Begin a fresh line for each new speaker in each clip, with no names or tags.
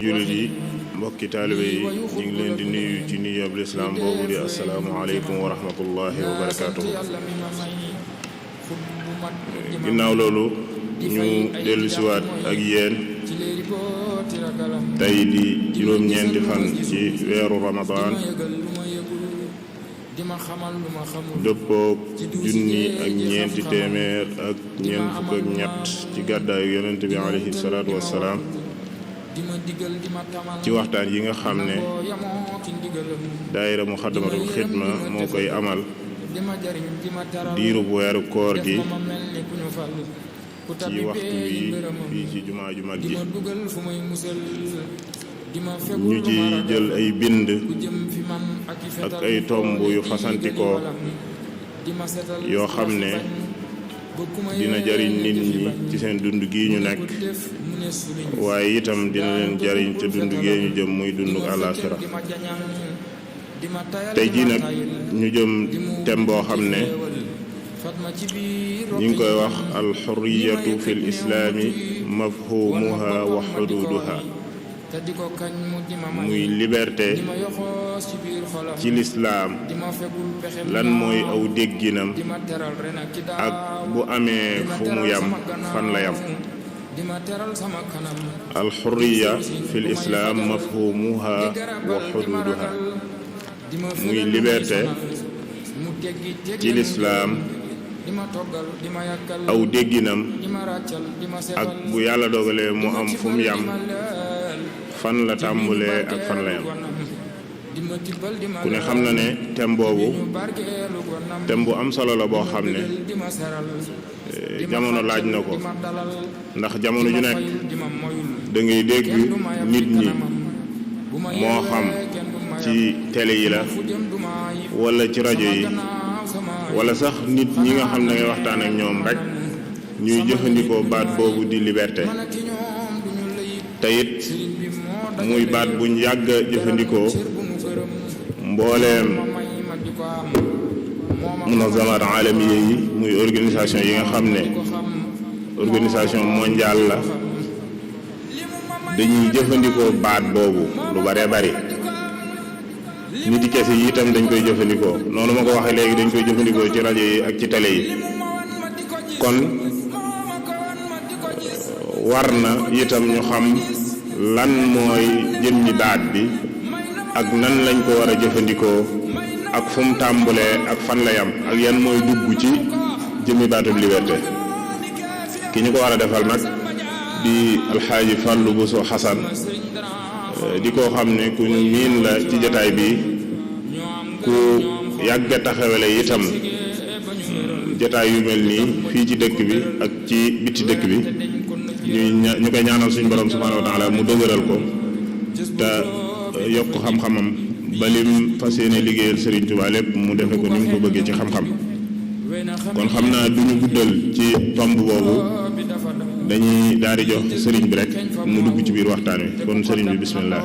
jullit yi mbokki taalibe yi ñu ngi leen di nuyu ci nuyoob lislaam boobu di assalaamu aleykum wa rahmatullahi wa barakaatuhu. ginnaaw loolu ñu dellusiwaat ak yéen tey di juróom-ñeenti fan ci weeru ramadaan dëppoog junni ak ñeenti téeméer ak ñeent fukk ak ñett ci gàddaayu yonent bi alayhi salaatu wassalaam ci waxtaan yi nga xam ne daayira Muxaddamatul Xidma moo koy amal diirub weeru koor gi ci waxtu wi fii ci jumaa ju mag ji ñu ci jël ay bind ak ay tomb yu fasantikoo yoo xam ne dina jariñ nit ñi ci seen dund gi ñu nekk waaye itam dina leen jariñ te dund gee ñu jëm muy dunduk àllaaxira. tey jii nag ñu jëm thème boo xam ne ñu ngi koy wax alxurriyatu fi l islaami mafhumuha wa xuduuduha, muy liberté ci lislaam lan mooy aw dégginam ak bu amee fu mu yam fan la yam. alxurriya fi l islaam mafhumuha wa xuduuduha, muy liberté ci lislaam aw dégginam ak bu yàlla dogalee mu am fu mu yam fan la tàmbulee ak fan la yam. ku ne xam na ne thème boobu thème bu am solo la boo xam ne jamono laaj na ko, ndax jamono ju nekk da ngay dégg nit ñi moo xam ci télé yi la wala ci rajo yi wala sax nit ñi nga xam ne ngay waxtaan ak ñoom rek ñuy jëfandikoo baat boobu di liberté, te it muy baat buñ yàgg a jëfandikoo. mbooleem munazamaat alamiya yi muy organisation yi nga xam ne organisation mondiale la dañuy jëfandikoo baat boobu lu bare bari. nit yi kese yi itam dañ koy jëfandikoo noonu ma ko waxee léegi dañ koy jëfandikoo ci rajo yi ak ci télé yi. kon war na itam ñu xam lan mooy jëmmi baat bi ak nan lañ ko war a jëfandikoo ak fu mu tàmbulee ak fan la yam ak yan mooy dugg ci jëmmi baatub liberté. ki ñu ko war a defal nag di alxaaji Fàllu Buso Xasan di ko xam ne ku ñu miin la ci jataay bi, ku yàgg a taxawale itam jataay yu mel nii fii ci dëkk bi ak ci bitti dëkk bi. ñu koy ñaanal suñu borom subhaanahu wa taala mu dëgëral ko te yokk xam-xamam ba lim fas yéene liggéeyal Serigne Touba lépp mu defe ko ni mu ko bëggee ci xam-xam. kon xam naa duñu guddal ci tomb boobu, dañuy daal di jox Serigne bi rek mu dugg ci biir waxtaan wi. kon Serigne bi bismillah.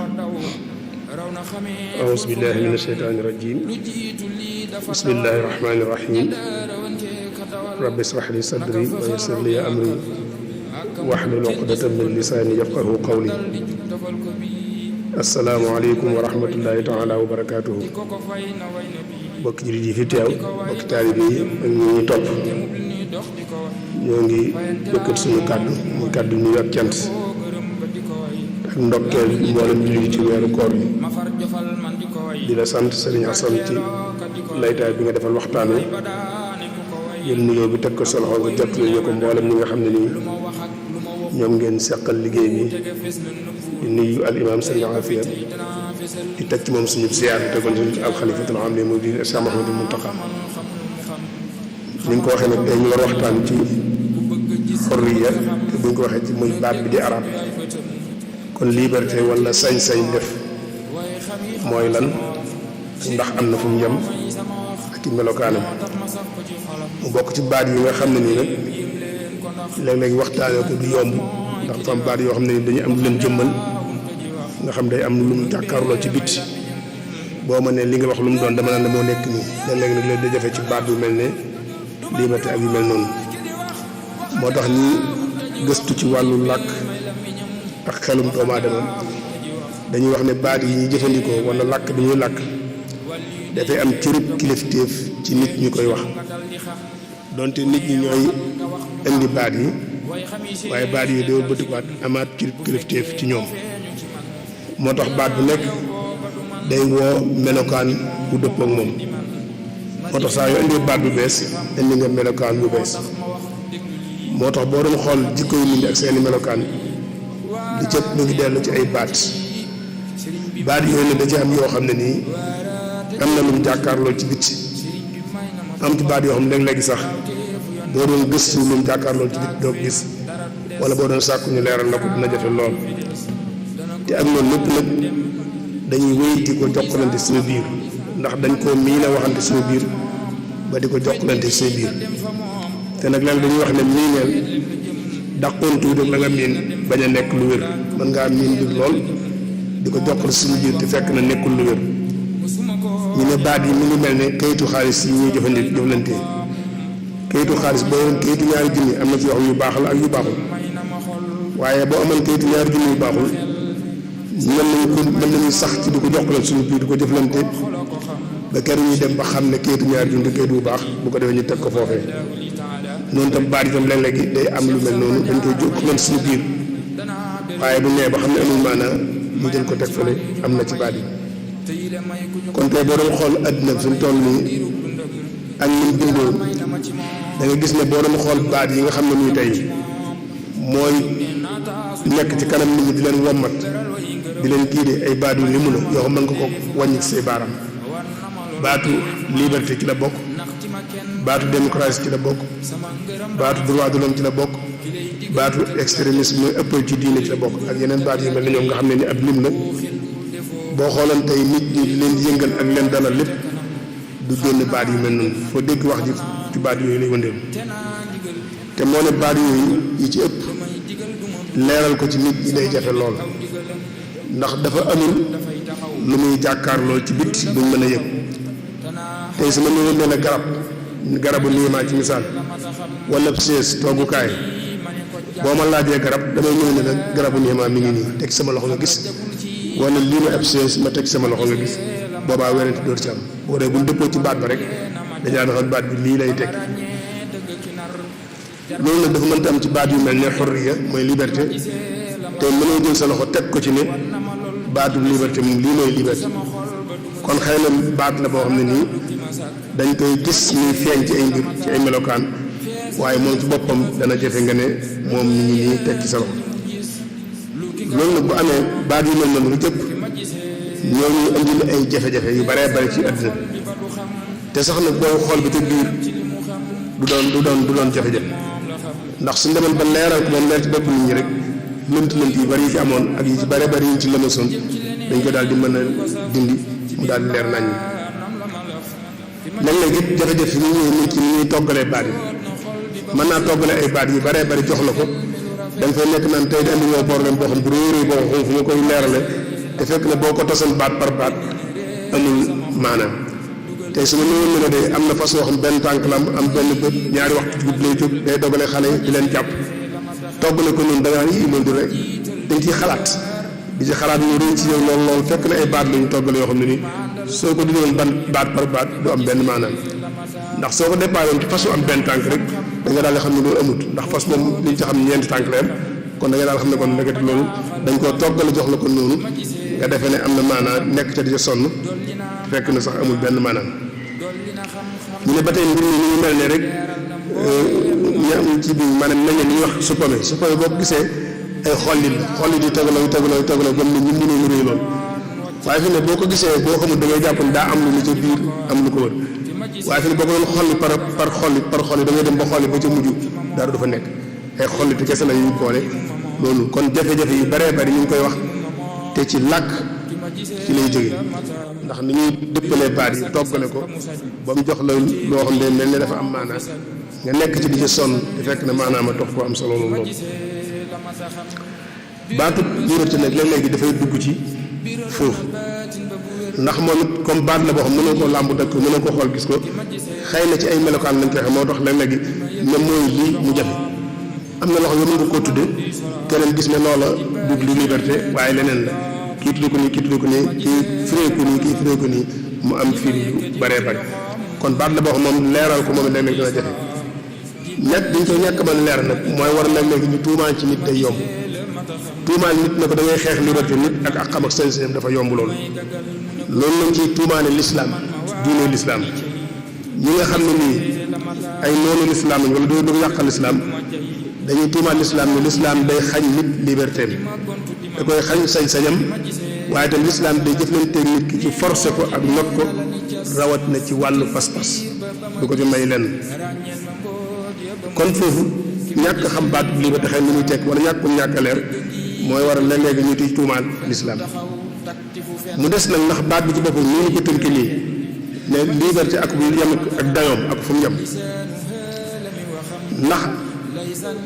auzu billahi mina shaytaani rajim. bismillahi rahmaani rahim. rabbi israh li sadri wa yassir li amri wahlul uqdatan min lisaani yafqahu qawli. asalaamaaleykum wa rahmatullahi taala wa barakaatuhu. mbokki jullit yi fi teew, mbokki taalibe yi ak ñi ñuy topp, ñoo ngi yëkkat suñu kàddu muy kàddu nuyu ak cant ak ndokkeel mboolem jullit ci weeru koor bi. di la sant Sëriñ Asan ci laytaay bi nga defal waxtaan wi. yéen nuyoo bi teg ko sa loxo nga jottali ñu ko mboolem ñi nga xam ne nii ñoom ngeen seqal liggéey bi. di nuyu al imam Sëriñ Afiya di teg ci moom suñu ziyaar di tegoon ci alxalifatul aam mu di Cheikh Mouhamadou Mountakha. ni nga ko waxee nag dañu war waxtaan ci xorriya, te buñ ko waxee ci muy baat bi di arab. kon liberté wala sañ-sañ def mooy lan, ndax am na fu mu yem ak i melokaanam. mu bokk ci baat yi nga xam ne nii nag léeg-léeg waxtaanee ko du yomb, ndax fam baat yoo xam ne ni dañu am lu leen jëmmal, nga xam day am lu mu jàkkaarloo ci biti. boo ma ne li nga wax lu mu doon dama naan la moo nekk nii. léeg-léeg nag leen da jafe ci baat bu mel ne liberté ak yu mel noonu. moo tax ñi gëstu ci wàllu làkk ak xelum doomu aadama dañuy wax ne baat yi ñuy jëfandikoo wala làkk bi ñuy làkk dafay am cërub kilifteef ci nit ñi koy wax donte nit ñi ñooy indi baat yi waaye baat yi doo bëtikuwaat amaat cërub kilifteef ci ñoom moo tax baat bu nekk day woo melokaan bu dëppook moom moo tax saa yoo indi baat bu bees indi nga melokaan bu bees moo tax boo doon xool jikko yu nit ñi ak seeni melokaan di cëpp mu ngi dellu ci ay baat yooyu ne da ci am yoo xam ne nii am na lu mu jàkkaarloo ci bitti am ci baat yoo xam ne léegi sax boo doon gëstu lu mu jàkkaarloo ci bitti doo gis wala boo doon sàkku ñu leeral na ko dina jafe lool te ak loolu lépp nag dañuy wéy di ko jokkalante suñu biir ndax dañ koo miin a waxante suñu biir ba di ko jokkalante suñu biir te nag léegi dañuy wax ne miineel dàqoon tuuti la nga miin bañ a nekk lu wér mën ngaa miin bi lool di ko jokkal suñu biir te fekk na nekkul lu wér ñu ne baat yi mi ngi mel ne kayitu xaalis yi ñuy jëflante kayitu xaalis boo yoon kayitu ñaari junni am na ci yoo xam yu baax la ak yu baaxul waaye boo amoon kayitu ñaari junni yu baaxul mën nañu sax ci di ko jokkalante suñu biir di ko jëflante ba kër ñuy dem ba xam ne kayitu ñaari junni kayit bu baax bu ko defee ñu teg ko foofee noonu tam baat itam léeg-léegi day am lu mel noonu dañ koy jokkalante suñu biir waaye bu nee ba xam ne amul maanaa ñu jël ko teg fële am na ci baat yi kon tey boo doon xool àddina bi fi mu toll nii ak ni mu bindoo da nga gis ne boo doon xool baat yi nga xam ne muy tey mooy nekk ci kanam nit ñi di leen wommat di leen kii de ay baat yu limu la yoo xam mën nga ko wàññi ci say baaram baatu liberté ci la bokk baatu démocratie ci la bokk baatu droit de l'homme ci la bokk baatu extrémisme mooy ëppal ci diine ci la bokk ak yeneen baat yu mel ne ñoom nga xam ne ni ab lim la boo xooloon tey nit ñi di leen yëngal ak leen dalal lépp du génn baat yu mel noonu foo dégg wax ji ci baat yooyu lay wëndeel te moo ne baat yooyu yi ci ëpp leeral ko ci nit ñi day jafe lool ndax dafa amul lu muy jàkkaarloo ci bit duñ mën a yëg tey su ma ñëwoon ne la garabu niimaa ci misaal wala sées toogukaay boo ma laajee garab damay ñëw ne la garabu niimaa mi ngi nii teg sama loxo nga gis wala lii ma ab sées ma teg sama loxo nga gis boobaa werante door ci am boo dee bu ñu dëppoo ci baat ba rek dañaa doxal baat bi lii lay teg loolu nag dafa mënta am ci baat yu mel ne xurriya mooy liberté te mënoo jël sa loxo teg ko ci ne baatu liberté moom lii mooy liberté kon xëy na baat la boo xam ne nii dañ koy gis muy feeñ ci ay mbir ci ay melokaan waaye moom ci boppam dana jafe nga ne moom mi ngi nii teg ci sa loxo loolu nag bu amee baat yu mel noonu lu jëpp ñoo ñu indil ay jafe-jafe yu baree bari ci àddina te sax nag boo xool bi te biir du doon jafe-jafe ndax suñ demoon ba leeral ko moom leer ci bopp nit ñi rek lënt yi bari yi ci amoon ak yi ci bare bari yi ci lëmasoon dañ ko daal di mën a dindi mu daal di leer nañ léeg-léeg it jafe-jafe yi ñuy nit ci ni ñuy toggalee baat yi mën naa toggale ay baat yu baree bari jox la ko da nga fay nekk naan tey di andi ñoo problème boo xam bu réeréy boo xam fu ma koy leerale te fekk ne boo ko tosan baat par baat amul maanaam tey su ma ñëwoon ne la de am na fas yoo xam benn tànk la am benn bët ñaari waxtu ci guddi lay jóg day dogale xale yi di leen jàpp toggale ko noonu da ngaa yi loolu di rek dañ ciy xalaat di ci xalaat ñu rëy ci yow lool fekk na ay baat la ñu toggale yoo xam ne nii soo ko dindoon baat par baat du am benn maanaam ndax soo ko déparé woon ci fas yu am benn tànk rek da nga daal di xam ne loolu amut ndax fas moom li ñu ci xam ñeenti tànk la yam kon da nga daal xam ne kon ndekete loolu dañ koo toggale jox la ko noonu nga defee ne am na maanaam nekk ca di ca sonn fekk na sax amul benn maanaam ñu ne ba tey mbir mi ñu mel ne rek ñam ci bi maanaam nañu li ñuy wax suppame boo ko gisee ay xollit yi tegaloo gëm ne ñu mënoo mu réy lool waaye fi ne boo ko gisee boo xamul da ngay jàpp ne daa am lu ca biir am lu ko wër waaye fi ne boo ko doon xolli par xolli da ngay dem ba xolli ba ca mujj dara du fa nekk ay xollit kese la ñuy boole loolu kon jafe-jafe yu baree bari ñu ngi koy wax te ci làkk ci lay jóge ndax ni ñuy dëppalee baat yi toggale ko ba mu jox la loo xam ne mel ne dafa am maanaam nga nekk ci di ci sonn te fekk na maanaam a tox ko am solo loolu baatu liberté nag léeg-léegi dafay dugg ci foofu ndax moom it comme baat la boo xam mënoo koo làmb dëkk mënoo ko xool gis ko xëy na ci ay melokaan lañ koy xam moo tax léeg-léegi ñoom mooy lii mu jafe am na loxo yoo mën nga koo tudde keneen gis ne loola dugg li liberté waaye leneen la kii tuddee ko nii kii tuddee ko nii kii firee ko nii kii firee ko nii mu am firi yu bëree bëri kon baat la boo xam moom leeral ko moom léeg-léeg dina jafe ñàkk dañ koy ñàkk mën leeral nag mooy war léeg-léeg ñu tuumaal ci nit day yomb tuumaal nit ne ko da ngay xeex liberté nit ak xam ak sañ-sañam dafa yomb loolu lañ ciy tuumaale lislaam diine lislaam ñi nga xam ne nii ay noonu lislaam lañ wala doo bëgg yàqal lislaam dañuy tuumaal lislaam ne lislaam day xañ nit liberté da koy xañ sañ-sañam waaye tam lislaam day jëflanteeg nit ki ci forcé ko ak not ko rawat na ci wàllu pas-pas du ko ci may lenn kon foofu ñàkk xam baat bu liberté xëy na muy tekk wala ñàkk a leer mooy waral léeg-léegi ñu ciy tuumaal lislaam mu des nag ndax baat bi ci boppam ñu ko tënk nii ne liberté ak bu yem ak dayoom ak fu mu yem ndax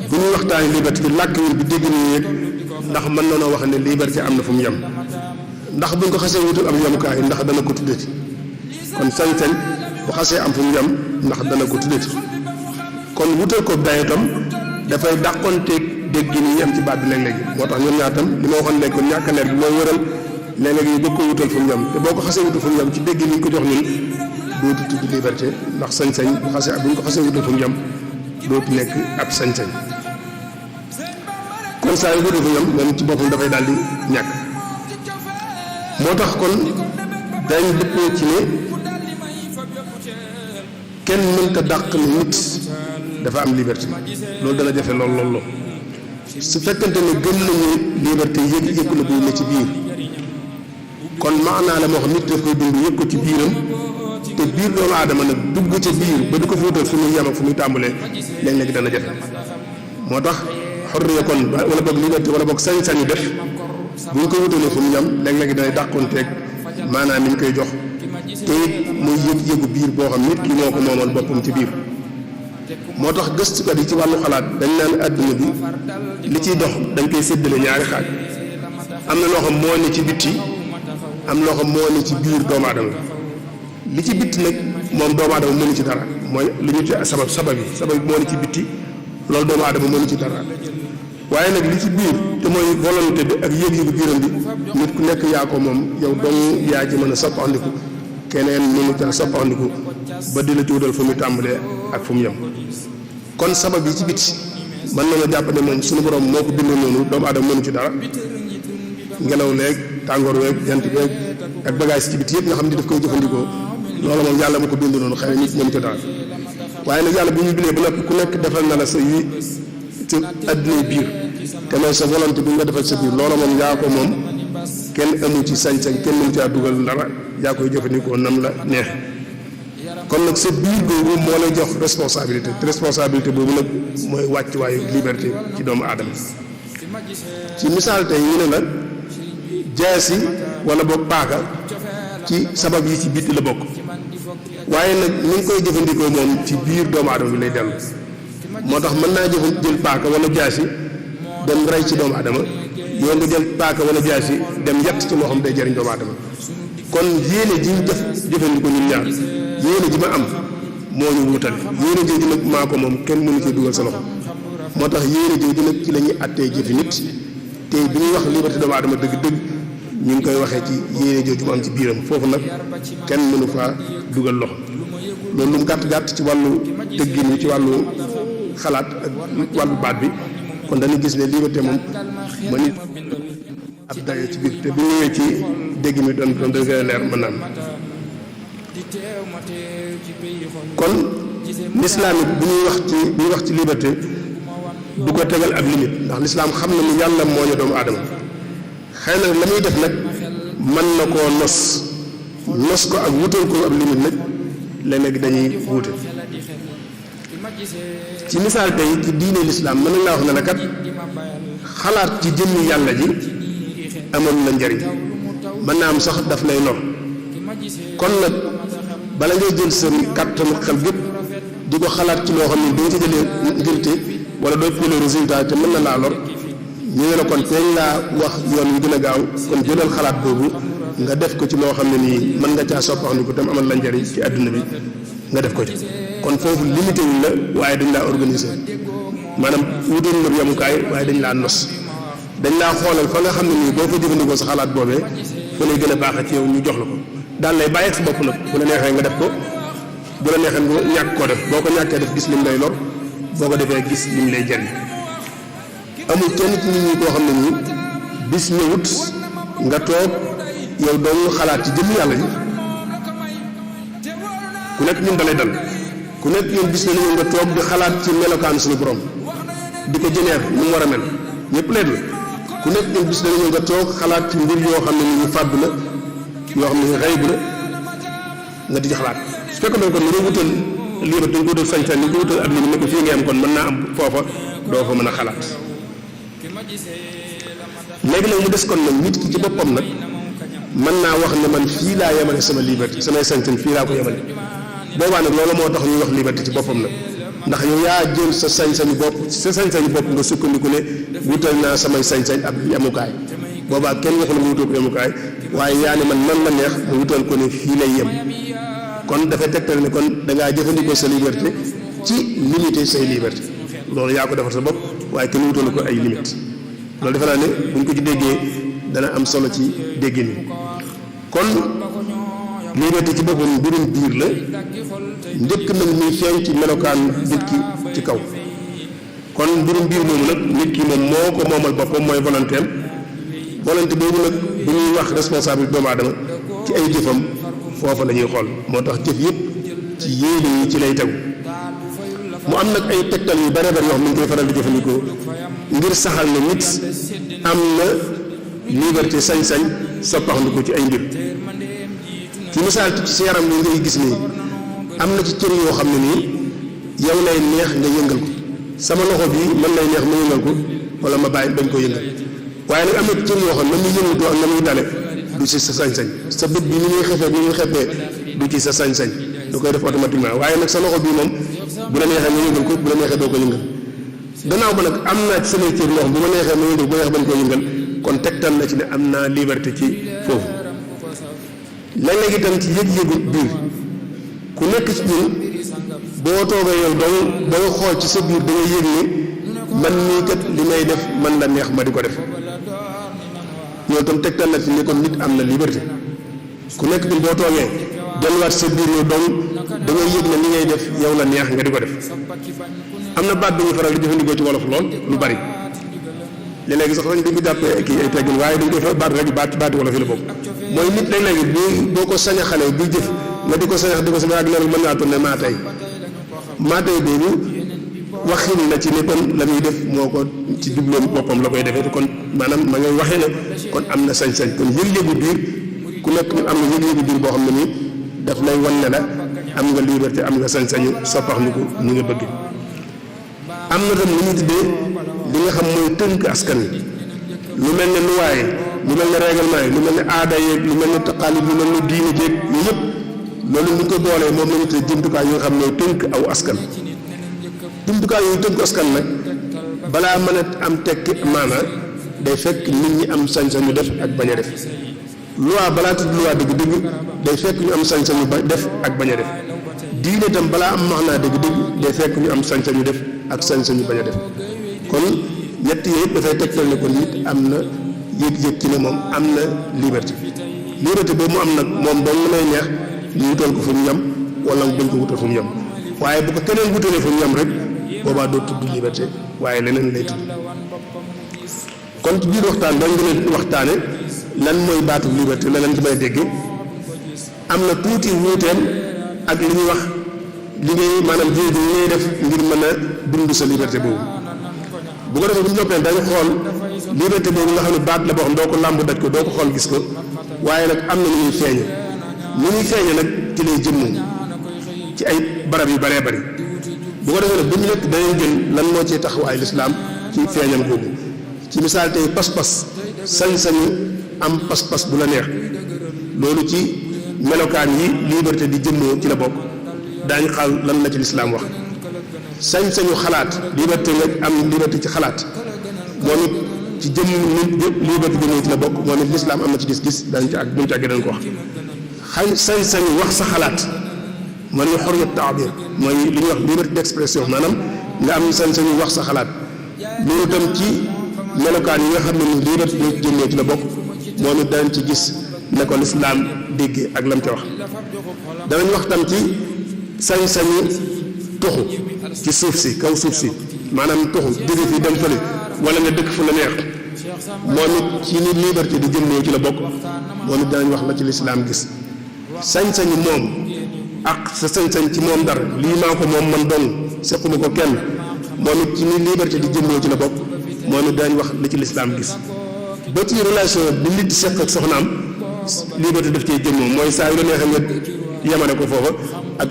bu ñuy waxtaanee liberté ci làkk wi bi dégg nañu yëg ndax mën na noo wax ne liberté am na fu mu yem ndax buñ ko xasee wutal am yemukaay ndax dana ko tuddati kon sañ-sañ bu xasee am fu mu yem ndax dana ko tuddati kon wutal ko dayo tam dafay dàqonteeg dégg ni ñu am ci baat bi léeg-léegi moo tax ñoom ñaar tam li ma waxoon léegi kon ñàkk a leer bi mooy wëral léeg-léegi ñu bëgg ko wutal fu mu yem te boo ko xasee wutal fu mu yem ci dégg ni ñu ko jox ñun dootu tudd liberté ndax sañ-sañ bu xasee bu ñu ko xasee wutal fu mu yem dootu nekk ab sañ-sañ kon saa yu wutal fu mu yem moom ci boppam dafay daal di ñàkk moo tax kon dañ dëppoo ci ne kenn mënta dàq ni nit dafa am liberté loolu dana jafe lool lool lool su fekkante ne gëm nañu liberté yëg la buy ne ci biir kon maanaa la moo xam nit daf koy dund yëg ko ci biiram te biir doomu aadama nag dugg ca biir ba di ko fóotal fu muy yem ak fu muy tàmbalee léeg-léeg dana jafe moo tax xorriya kon wala boog liberté wala boog sañ-sañu def bu ñu ko wutalee fu mu yem léeg-léeg danay dàqonteeg maanaam ni ñu koy jox te it muy yëg-yëgu biir boo xam nit ki moo ko moomal boppam ci biir moo tax gëstukat yi ci wàllu xalaat dañ naan àdduna bi li ciy dox dañ koy séddale ñaari xaaj am na loo xam moo ne ci bitti am loo xam moo ne ci biir doomu aadama li ci bitti nag moom doomu aadama mënu ci dara mooy li ñu ci sabab yi moo ne ci bitti loolu doomu aadama mënu ci dara waaye nag li ci biir te mooy volonté bi ak yëg-yëgu biiram bi nit ku nekk yaa ko moom yow dong yaa ci mën a soppandiku keneen mënu caa soppandiku ba di la ci wutal fu mu tàmbalee ak fu mu yem kon sabab yi ci biti mën nañoo jàpp ne moom suñu borom moo ko bindee noonu doomu aadama mënu ci dara ngelaw leeg tàngoor weeg jant beeg ak bagage ci biti yëpp nga xam ne daf koy jëfandikoo loolu moom yàlla moo ko bindee noonu xëy na nit mënu ci dara waaye nag yàlla bu ñu bindee ba noppi ku nekk defal na la sa yi ci àdduna biir te mooy sa volonté bi nga defal sa biir loolu moom yaa ko moom kenn amu ci sañ-sañ kenn mënu caa dugal dara yaa koy jëfandikoo nam la neex kon nag sa biir boobu moo lay jox responsabilité te responsabilité boobu nag mooy wàccuwaayu liberté ci doomu aadama ci misaal tey ñu ne la jaasi wala boog paaka ci sabab yi ci bitti la bokk waaye nag ni nga koy jëfandikoo moom ci biir doomu aadama bi lay dellu moo tax mën naa jël paaka wala jaasi dem rey ci doomu aadama yow nga jël paaka wala jaasi dem yett ci loo xam day jëriñ doomu aadama kon yéene ji ñu jëfandikoo ñun ñaar yéene ji ma am moo ñu wutale yéene jooju nag maa ko moom kenn mënu ci dugal sa loxo moo tax yéene jooju nag ci la ñuy attee jëfi nit te bi ñuy wax liberté doomu aadama dëgg-dëgg ñu ngi koy waxee ci yéene jooju mu am ci biiram foofu nag kenn mënu faa dugal loxo loolu lu mu gàtt-gàtt ci wàllu tëggin wi ci wàllu xalaat ak wàllu baat bi kon dañuy gis ne liberté moom ma nit ab dayo ci biir te bu ñëwee ci dégg mi doon da gën a leer mën naam kon lislaam it bu ñuy wax ci liberté du ko tegal ab limite ndax lislaam xam na ni yàlla moo ñu doomu aadama xëy na la muy def nag mën na koo nos ko ak wutal ko ab limite nag léeg-léeg dañuy wuute ci misaal tey ci diine lislaam mën nañ laa wax ne la kat xalaat ci jëmmi yàlla ji amoon na njariñ mën naa am sax daf lay lor kon nag bala ngay jël seen kàttanu xel gépp di ko xalaat ci loo xam ne doo ci jëlee ngirte wala doo ci jëlee résultat te mën na laa lor ñu ne la kon teeñ laa wax yoon wi gën a gaaw kon jëlal xalaat boobu nga def ko ci loo xam ne nii mën nga caa soppandiku tam amal la njariñ ci àdduna bi nga def ko ci kon foofu limité wuñ la waaye dañ laa organiser maanaam wutoon la yamukaay waaye dañ laa nos dañ laa xoolal fa nga xam ne nii boo ko jëfandikoo sa xalaat boobee fa lay gën a baax ci yow ñu jox la ko daal lay bàyyi ak sa bopp nag bu la neexee nga def ko bu la neexee nga ñàkk koo def boo ko ñàkkee def gis lim lay lor boo ko defee gis lim lay jariñ amul kenn ci nit ñi koo xam ne nii bis ñëwut nga toog yow doo xalaat ci jëmm yàlla ji ku nekk ñun dalay dal ku nekk ñun bis na ñëw nga toog di xalaat ci melokaan suñu borom di ko jëneer nu mu war a mel ñëpp leen la ku nekk ñun bis na ñëw nga toog xalaat ci mbir yoo xam ne ni ñu fàdd la yoo xam ne ñu xayb la nga di ci xalaat su fekkoon ne kon ni nga wutal lii dañ ko wutal sañ-sañ ni nga ko wutal ab li ne ko fii nga am kon mën naa am foofa doo fa mën a xalaat léegi nag mu des kon nag nit ki ci boppam nag mën naa wax ne man fii laa yemale sama liberté samay sañ-sañ fii laa ko yemale boobaa nag loolu moo tax ñuy wax liberté ci boppam nag ndax yow yaa jël sa sañ-sañu bopp sa sañ-sañu bopp nga sukkandiku ne wutal naa samay sañ-sañ ab yemukaay boobaa kenn waxu ne mu wutal ko yemukaay waaye yaa ne man la neex mu wutal ko ne fii lay yem kon dafay tegtal ne kon da ngaa jëfandikoo sa liberté ci limiter say liberté loolu yaa ko defar sa bopp waaye kenn wutal ko ay limite loolu defe naa ne buñ ko ci déggee dana am solo ci déggin yi kon liberté ci boppam mbirum biir la njëkk nag muy feeñ ci melokaan nit ki ci kaw kon mbirum biir moomu nag nit ki moom moo ko moomal boppam mooy volonté am volonté boobu nag bu ñuy wax responsable doomu aadama ci ay jëfam foofa la ñuy xool moo tax jëf yëpp ci yéene yi ci lay tegu mu am nag ay tegtal yu bare bare yoo xam ne ñu koy faral di jëfandikoo ngir saxal ne nit am na liberté sañ-sañ soppaxndiku ci ay mbir ci misaal ci yaram bi ngay gis nii am na ci cër yoo xam ne nii yow lay neex nga yëngal ko sama loxo bi mën lay neex ma yëngal ko wala ma bàyyi bañ ko yëngal waaye nag am na ci cër yoo xam ne na muy yëngatu ak na muy dale du ci sa sañ-sañ sa bët bi ni muy xefee ni muy xefee du ci sa sañ-sañ da koy def automatiquement waaye nag sa loxo bii moom bu la neexee nga yëngal ko bu la neexee doo ko yëngal gannaaw ba nag am naa ci samay cër loo xam bu ma neexee ma yëngal bu ma neexee bañ koo yëngal kon tegtal na ci ne am naa liberté ci foofu léeg-léeg itam ci yëg-yëgu biir ku nekk ci ñun boo toogee yow da nga xool ci sa biir da nga yëg ni man mii kat li may def man la neex ma di ko def ñoo tam tegtal na ci ne kon nit am na liberté ku nekk ñun boo toogee delluwaat sa biir yow dong da nga yëg ne li ngay def yow la neex nga di ko def am na baat bi ñu faral di jëfandikoo ci wolof lool lu bari léeg-léegi sax dañ ko jàppee kii ay teggin waaye dañ koy fa baat rek baati wolof yi la bokk mooy nit léeg-léegi boo ko sañ a xale buy jëf nga di ko sañax di ko sama ak loolu mën ngaa tourné maa tey boobu waxin na ci ne kon la muy def moo ko ci jubloom boppam la koy defee te kon maanaam ma ngay waxee ne kon am na sañ-sañ kon yëg-yëgu biir ku nekk am na yëg-yëgu biir boo xam ne nii daf lay wan ne la am nga liberté am nga sañ-sañu soppaxndiku ni nga bëgg am na tam lu ñu tuddee li nga xam mooy tënk askan wi lu mel ne luwaaye lu mel ne règlement yi lu mel ne aada yeeg lu mel ne taqaalid lu mel ne diine jeeg ñu yëpp loolu ñu ko boolee moom la ñu tuddee jumtukaay yi nga xam ne tënk aw askan jumtukaay yooyu tënk askan nag balaa mën a am tekki maanaa day fekk nit ñi am sañ-sañu def ak bañ a def loi balaa tudd loi dëgg-dëgg day fekk ñu am sañ-sañu def ak bañ a def diine itam balaa am maanaa dëgg-dëgg day fekk ñu am sañ-sañu def ak sañ-sañu bañ a def kon ñett yooyu yëpp dafay tegtal ne ko nit am na yëg-yëg ci ne moom am na liberté boobu mu am nag moom dong lay neex ñu wutal ko fu mu yem wala bañ ko wutal fu mu yem waaye bu ko keneen wutalee fu mu yem rek boobaa doo tudd liberté waaye leneen lay tudd kon ci biir waxtaan dañ gën a waxtaane lan mooy baatu liberté la leen ci may dégg am na tuuti wuuteem ak li ñuy wax li ngay maanaam jiw bi ngay def ngir mën a dund sa liberté boobu bu ko defee bu ñu noppee dañu xool liberté boobu nga xam ne baat la boo xam doo ko làmb daj ko doo ko xool gis ko waaye nag am na lu ñuy feeñe nag ci lay jëmmoo ci ay barab yu baree bari bu ko defee nag bu ñu nekk dañuy jël lan moo ci taxawaay lislaam ci feeñam googu ci misaal tey pas-pas sañ-sañu am pas-pas bu la neex loolu ci melokaan yi liberté di jëmmoo ci la bokk daañu xaal lan la ci lislaam wax sañ-sañu xalaat liberté nga am liberté ci xalaat moom it ci jëmm nit liberté jëmmoo ci la bokk moom it lislaam am na ci gis-gis daañu ci ak buñu ci àggee dañ ko wax sañ-sañu wax sa xalaat man ñu xoriyat taabir mooy li ñuy wax liberté d'expression maanaam nga am sañ-sañu wax sa xalaat loolu tam ci melokaan yi nga xam ne ni liberté de jëmmee ci la bokk moom it danañ ci gis ne ko lislaam déggee ak lam ca wax. danañ wax tam ci sañ-sañu tuxu ci suuf si kaw suuf si maanaam tuxu jóge fi dem fële wala nga dëkk fu la neex moom it ci ni liberté di jëmmee ci la bokk moom it danañ wax la ci lislaam gis. sañ-sañu moom ak sa sañ-sañ ci moom dara lii maa ko moom man dong sequma ko kenn moom it ci ni liberté di jëmmee ci la bokk moom it danañ wax li ci lislaam gis. ba ci relation bi nit di seq ak soxnaam liberté daf cee jëmmoo mooy saa yu la neexee nga yemale ko foofa ak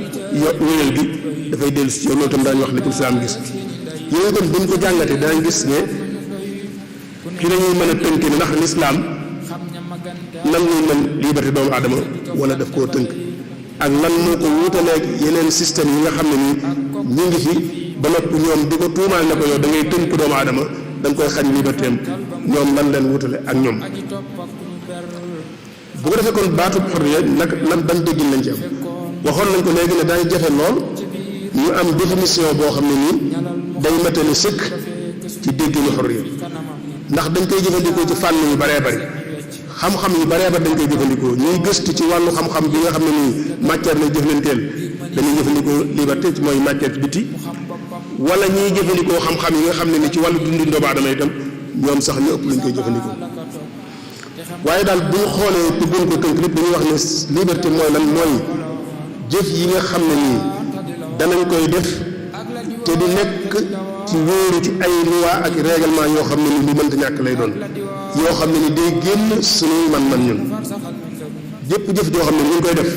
wéyal gi dafay dellu si yow loolu tam daañu wax li ci lislaam gis. yooyu kon buñ ko jàngatee daañu gis ne ci lañuy mën a tënkee ne ndax lislaam nan ñuy mën liberté doomu aadama wala daf koo tënk ak lan moo ko wutaleeg yeneen système yi nga xam ne nii ñu ngi fi ba noppi ñoom di ko tuumaal ne ko yow da ngay tënk doomu aadama da nga koy xañ liberté am ñoom lan leen wutale ak ñoom. bu ko defee kon baatub xorriya nag lan ban déggin lañ ci am waxoon nañ ko léegi ne daañu jafe lool ñu am définition boo xam ne nii day matale sëkk ci dégginu xorriya ndax dañ koy jëfandikoo ci fànn yu baree bari xam-xam yu baree bari dañ koy jëfandikoo ñuy gëstu ci wàllu xam-xam bi nga xam ne nii matière lay jëflanteel dañuy jëfandikoo liberté mooy matière ci biti wala ñuy jëfandikoo xam-xam yi nga xam ne ni ci wàllu dundin doomu aadama itam ñoom sax ñu ëpp lañ koy jëfandikoo waaye daal bu ñu xoolee te gën ko tënk lépp dañuy wax ne liberté mooy lan mooy jëf yi nga xam ne nii danañ koy def te du nekk ci wóoru ci ay loi ak règlement yoo xam ne ni lu mënta ñàkk lay doon yoo xam ne ni day génn suñuy man-man ñun jëpp jëf joo xam ne ñu ngi koy def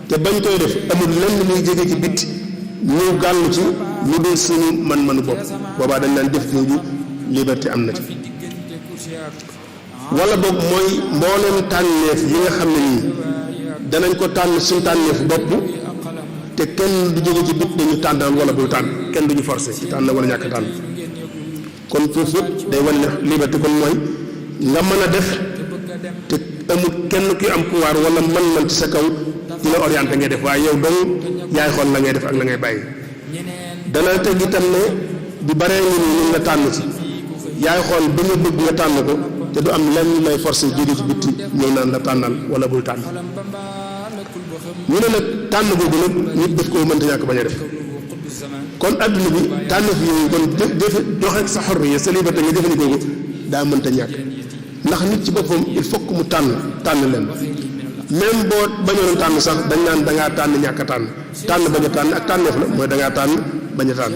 te bañ koy def amul lenn luy jóge ci bit ñu gàllu ci lu dul suñu man-manu bopp boobaa dañ naan jëf jooju liberté am na ci. wala boog mooy mbooleem tànneef yi nga xam ne nii danañ ko tànn suñu tànneefu bopp te kenn du jóge ci bit dañu tànnaan wala bul tànn kenn duñu forcé ci tànn wala ñàkk tànn kon foofu yëpp day wane ne liberté kon mooy nga mën a def te amul kenn ki am pouvoir wala man ci sa kaw di la orienté ngay def waaye yow dong yaay xool la ngay def ak la ngay bàyyi. dana teg itam ne bu baree nit ñi ñu la tànn ci yaay xool ba nga bëgg nga tànn ko te du am lenn lay forcé jóge ci bitti ñëw naan la tànnal wala bul tànn. ñu ne nag tànn boobu nag nit daf koo mënta ñàkk bañ a def kon adduna bi tànn fi yooyu kon joxe sa xorriya sa liberté nga jëfandikoo ko daa mënta ñàkk ndax nit ci boppam il faut que mu tànn leen même boo bañoon tànn sax dañ naan da ngaa tànn ñàkk a tànn bañ a tànn ak tànneef la mooy da ngaa tànn bañ a tànn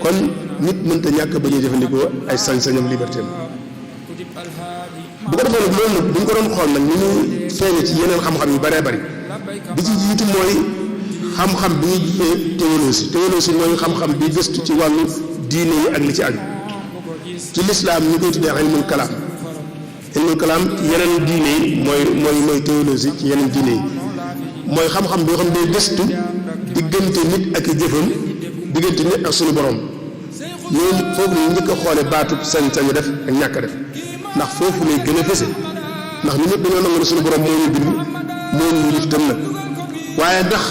kon nit mënta ñàkk bañ a jëfandikoo ay sañ-sañam liberté am bu ko defee nag loolu nag bu ñu ko doon xool nag ni ñu feeñe ci yeneen xam-xam yu bëree bëri bi ci jiitu mooy xam-xam bi ñuy jiyee théologie mooy xam-xam bi gëstu ci wàllu diine yi ak li ci aju ci lislaam ñu koy tuddee ilmul kalaam yeneen diine yi mooy théologie ci yeneen diine yi mooy xam-xam bi yoo xam ne day gëstu diggante nit ak i jëfam diggante nit ak suñu borom ñooñu foofu ñu njëkk a xoole baatu sañ-sañu def ak ñàkk a def ndax foofu lay gën a fese ndax ñu ñëpp dañoo nangu ne suñu borom moo ñu bind moo ñu def tam nag waaye ndax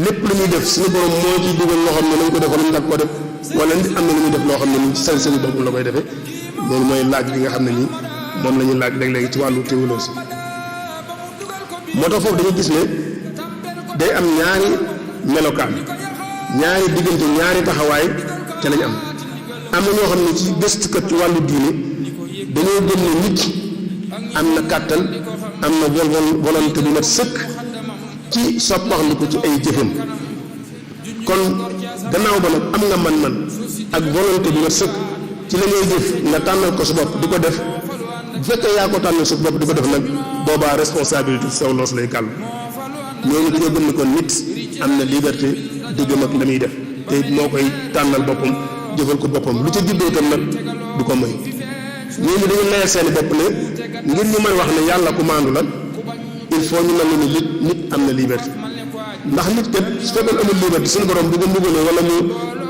lépp lu ñuy def suñu borom moo ciy dugal loo xam ne nañ ko def wala ñu dag ko def wala nit am na lu ñuy def loo xam ne nii sañ-sañu bopp la koy defee loolu mooy laaj bi nga xam ne nii moom la ñuy laaj léeg-léegi ci wàllu théologie moo tax foofu dañuy gis ne day am ñaari melokaan ñaari diggante ñaari taxawaay te lañ am na ñoo xam ne ci gëstukat ci wàllu diine dañoo gëm ne nit am na kàttan am na volonté bu mat sëkk ci soppaxndiku ci ay jëfam kon gannaaw ba nag am nga man-man ak volonté bu mat sëkk ci la ngay jëf nga tànnal ko sa bopp di ko def bu fekkee yaa ko tànnal sa bopp di ko def nag boobaa responsabilité saw loos lay gàll ñooñu dañoo gëm ne kon nit am na liberté diggam ak la muy def te moo koy tànnal boppam jëfal ko boppam lu ca juddoo tam nag du ko may ñooñu dañu layal seeni bopp ne ngir ñu mën wax ne yàlla ku maandu la il faut ñu nangu ne nit am na liberté ndax nit kat su fekkoon amul liberté suñu borom bu ko mbugalee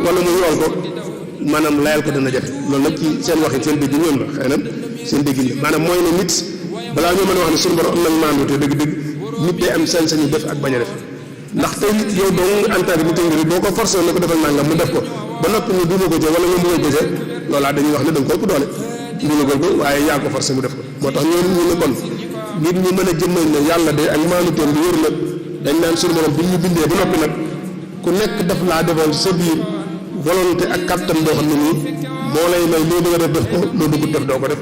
wala mu yool ko maanaam layal ko dana jafe loolu nag ci seen waxin seen dégg ñoom la xëy na seen dégg la maanaam mooy ne nit balaa ñoo mën a wax ne suñu borom am nañ maandu te dëgg-dëgg nit day am sañ-sañu def ak bañ a def ndax tey nit yow dong en tant que nit boo ko forcé ne ko defal nangam mu def ko ba noppi ñu duma ko ca wala nga mbugal ko ca loolaa dañuy wax ne da nga ko ëpp doole mbugal ko waaye yaa ko forcé mu def ko moo tax ñoom ñu ne kon nit ñi mën a jëmmal ne yàlla de ak maanuteem bi wër la dañ naan suñu borom bi ñu bindee ba noppi nag ku nekk daf laa defoon sa biir volonté ak kattan boo xam ne nii moo lay may loo bëgg a def ko loo bëgg def doo ko def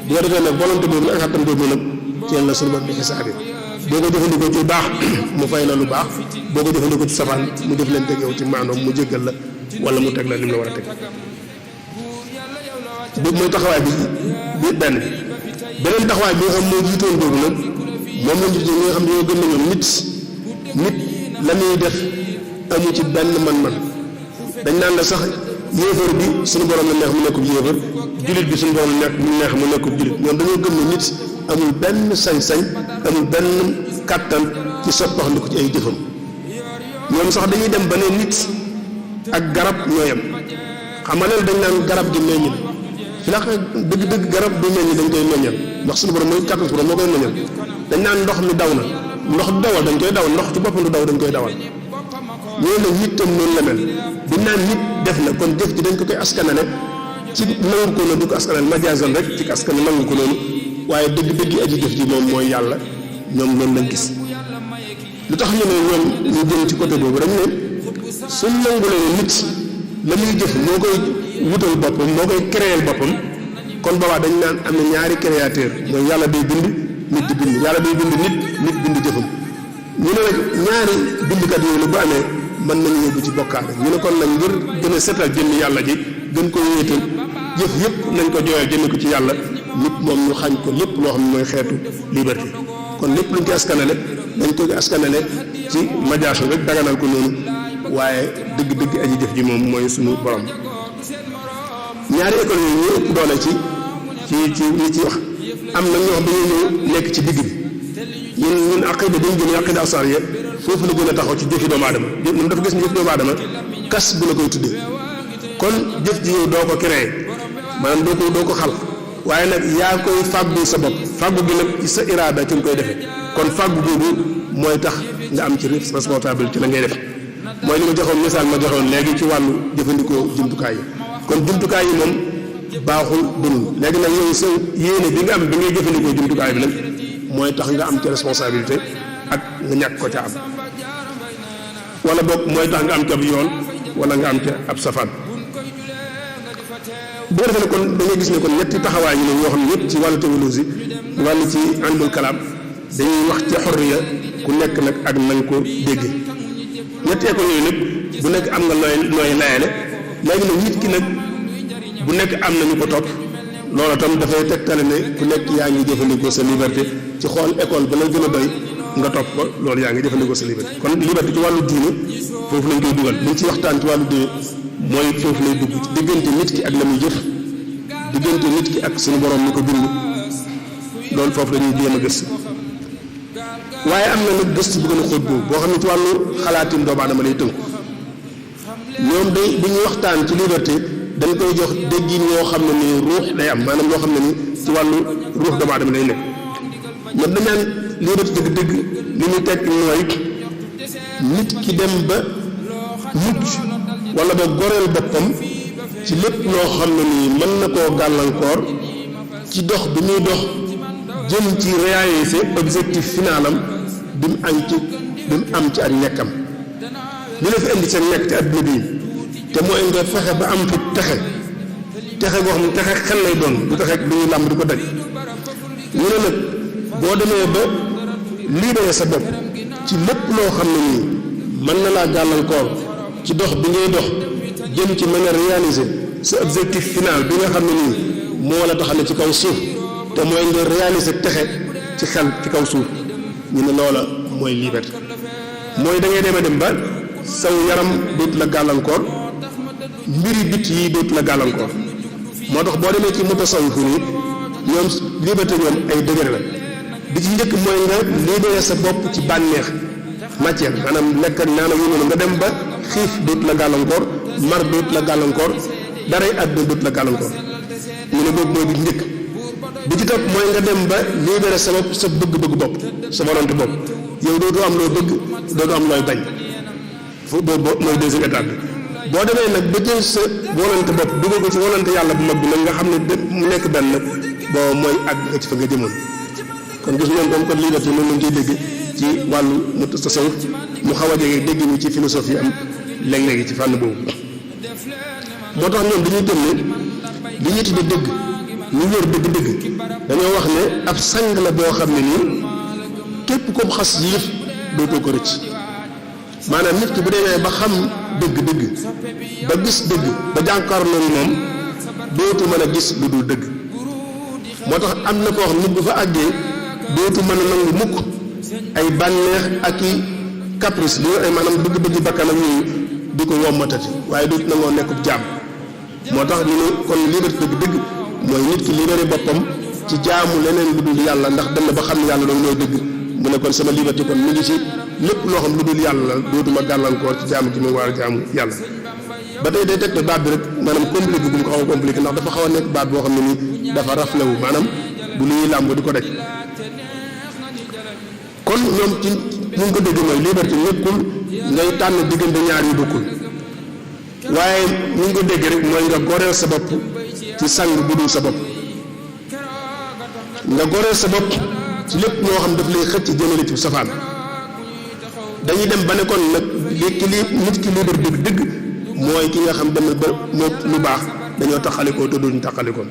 bu ko defee nag volonté boobu ak kattan boobu nag ci la suñu borom di xisaabe boo ko jëfandikoo ci baax mu fay la lu baax boo ko jëfandikoo ci safaan mu def leen teg yow ci maanoom mu jéggal la wala mu teg la lim la war a teg boobu mooy taxawaay bi benn beneen taxawaay bi nga xam moo jiitoon boobu nag moom la nit ñi nga xam ne ñoo gën a ñoom nit la muy def amu ci benn man-man dañ naan la sax yéefar bi suñu borom la neex mu nekkub yéefar jullit bi suñu borom la mu neex mu nekkub jullit ñoom dañoo gëm ne nit amul benn sañ-sañ amul benn kàttan ci soppaxandiku ci ay jëfam ñoom sax dañuy dem ba ne nit ak garab ñoo yem xam nga dañ naan garab gi meññ fi la dëgg-dëgg garab du meññ dañ koy meññal ndax suñu borom mooy kàttan suñu borom moo koy meññal dañ naan ndox mi daw na ndox du dawal dañ koy dawal ndox ci boppam du daw dañ koy dawal ñooñu nag nit tam noonu la mel di naan nit def na kon jëf ji dañ ko koy askanale ci nangu ko noonu du ko askanale majaasal rek ci askan nangu ko noonu waaye dëgg-dëgg aji jëf ji moom mooy yàlla ñoom loolu lañ gis lu tax ñu ne ñoom ñu jëm ci côté boobu dañ ne suñ nangulee ne nit la muy jëf moo koy wutal boppam moo koy créer boppam kon boobaa dañ naan am na ñaari créateur mooy yàlla day bind nit di bind yàlla day bind nit bind jëfam ñu ne nag ñaari bindkat yooyu la bu amee mën nañu yóbbu ci bokkaale ñu ne kon nag ngir gën a setal jëmmi yàlla ji gën ko wéetal jëf yëpp nañ ko jooyal jëme ko ci yàlla nit moom ñu xañ ko lépp loo xam ne mooy xeetu liberté kon lépp luñ koy askanale dañ koy askanale ci majaasu rek daganal ko noonu waaye dëgg-dëgg aji jëf ji moom mooy suñu borom ñaari école yooyu ñu ëpp doole ci ñi ci wax am na ñoo xam dañuy ñëw nekk ci digg bi ñun aqida dañu gën aqida asariya foofu la gën a taxaw ci jëfi doomu aadama moom dafa gis ne jëfi doomu aadama kas bu la koy tuddee kon jëf ji yow doo ko créé maanaam doo ko xal waaye nag yaa koy fàggu sa bopp fàggu gi nag ci sa iraada ci nga koy defee kon fàggu boobu mooy tax nga am ci responsable ci la ngay def mooy li ma joxoon misaal ma joxoon léegi ci wàllu jëfandikoo jumtukaay yi kon jumtukaay yi moom baaxul bonul léegi nag yow sa yéene bi nga am bi ngay jëfandikoo jumtukaay bi nag mooy tax nga am ci responsabilité ak nga ñàkk ko ca am wala boog mooy tax nga am ca ab yoon wala nga am ca ab safaan bu ko defee ne kon da ngay gis ne kon ñetti taxawaay yi ne ñoo xam ne ñëpp ci wàllu théologie wàllu ci ilmul kalaam dañuy wax ci xorriya ku nekk nag ak nañ ko dégg ñetti école yooyu nag bu nekk am nga nooy layale léegi nag nit ki nag bu nekk am na ñu ko topp loolu tam dafay tegtale ne ku nekk yaa ngi jëfandikoo sa liberté ci xool école ba la gën a doy nga topp ko loolu yaa ngi jëfandikoo sa liberté kon liberté ci wàllu diine foofu lañ koy dugal liñ ci waxtaan ci wàllu diine mooy foofu lay dugg ci diggante nit ki ak la muy jëf diggante nit ki ak suñu borom mi ko bind loolu foofu dañuy jéem a gëstu waaye am na nag gëstu bu gën a xóot boobu boo xam ne ci wàllu xalaatin doomu aadama lay tënku ñoom day bu ñuy waxtaan ci liberté dañ koy jox déggin ñoo xam ne ni ruux day am maanaam ñoo xam ne ni ci wàllu ruux doomu aadama lay nekk ñoom dañ naan liberté dëgg-dëgg li ñu teg mooy nit ki dem ba mucc wala ba goreel boppam ci lépp loo xam ne nii mën na koo gàllankoor ci dox bi muy dox jëm ci réaliser objectif finalam bi mu am ci ak nekkam li la fi indi seen nekk ci adduna bi te mooy nga fexe ba am fi texe goo xam ne texe xel lay doon du texe du ñuy làmb di ko daj ñu ne nag boo demee ba libéré sa bopp ci lépp loo xam ne nii mën na laa gàllankoor ci dox bi ngay dox jëm ci mën a réaliser sa objectif final bi nga xam ne nii moo la tax ne ci kaw suuf te mooy nga réaliser texe ci xel ci kaw suuf ñu ne loola mooy liberté mooy da ngay dem ba saw yaram dootu la gàllankoor mbiri bit yi dootu la gàllankoor moo tax boo demee ci mutasawwifu yi ñoom liberté ñoom ay degré la bi ci njëkk mooy nga libéré sa bopp ci bànneex matière maanaam lekk ak naan ak yu noonu nga dem ba xiif dootu la gàllankoor mar dootu la gàllankoor daray àdduna dootu la gàllankoor ñu ne boobu mooy bi njëkk bi ci topp mooy nga dem ba libéré sa bopp sa bëgg-bëgg bopp sa volonté bopp yow dootu am loo bëgg dootu am looy bañ foofu boobu mooy deuxième étape bi boo demee nag ba jël sa volonté bopp dugal ko ci volonté yàlla bu mag bi nag nga xam ne mu nekk benn nag boo mooy àgg nga ci fa nga jëmoon kon gis ngeen comme kon liberté moom lañ koy dégg ci wàllu mu tasawuf mu xaw a jege dégg ñu ci philosophie am léeg-léegi ci fànn boobu moo tax ñoom dañuy gëm ne li ñuy tudde dëgg ñu wér dëgg-dëgg dañoo wax ne ab sang la boo xam ne nii képp ko xas yilif dootoo ko rëcc maanaam nit ki bu demee ba xam dëgg-dëgg ba gis dëgg ba jànkaarloo moom dootu mën a gis lu dul dëgg moo tax am na koo xam nit bu fa àggee dootu mën a nangu mukk ay bànneex ak i caprice li ay maanaam bëgg-bëgg bakkan ak yooyu di ko wommatati waaye dootu nangoo nekkub jaam moo tax ñu ne kon liberté dëgg-dëgg mooy nit ki libéré boppam ci jaamu leneen lu dul yàlla ndax dem na ba xam ne yàlla doon mooy dëgg mu ne kon sama liberté kon mu ngi ci lépp loo xam lu dul yàlla la dootuma gàllankoor ci jaamu gi ma war a jaamu yàlla ba tey day teg ne baat bi rek maanaam compliqué bu mu ko xaw a compliqué ndax dafa xaw a nekk baat boo xam ne nii dafa raflewu maanaam bu lu ñuy làmb di ko daj kon ñoom ci ñu ngi ko dégg mooy liberté nekkul ngay tànn diggante ñaar yu bokkul waaye ñu ngi ko dégg rek mooy nga goreel sa bopp ci sang bu dul sa bopp nga goreel sa bopp ci lépp ñoo xam daf lay xëcc jëmale ci safaan dañuy dem ba ne kon nag nit ki libre dëgg dëgg mooy ki nga xam dem na ba moo lu baax dañoo taxalikoo te duñ taxalikoon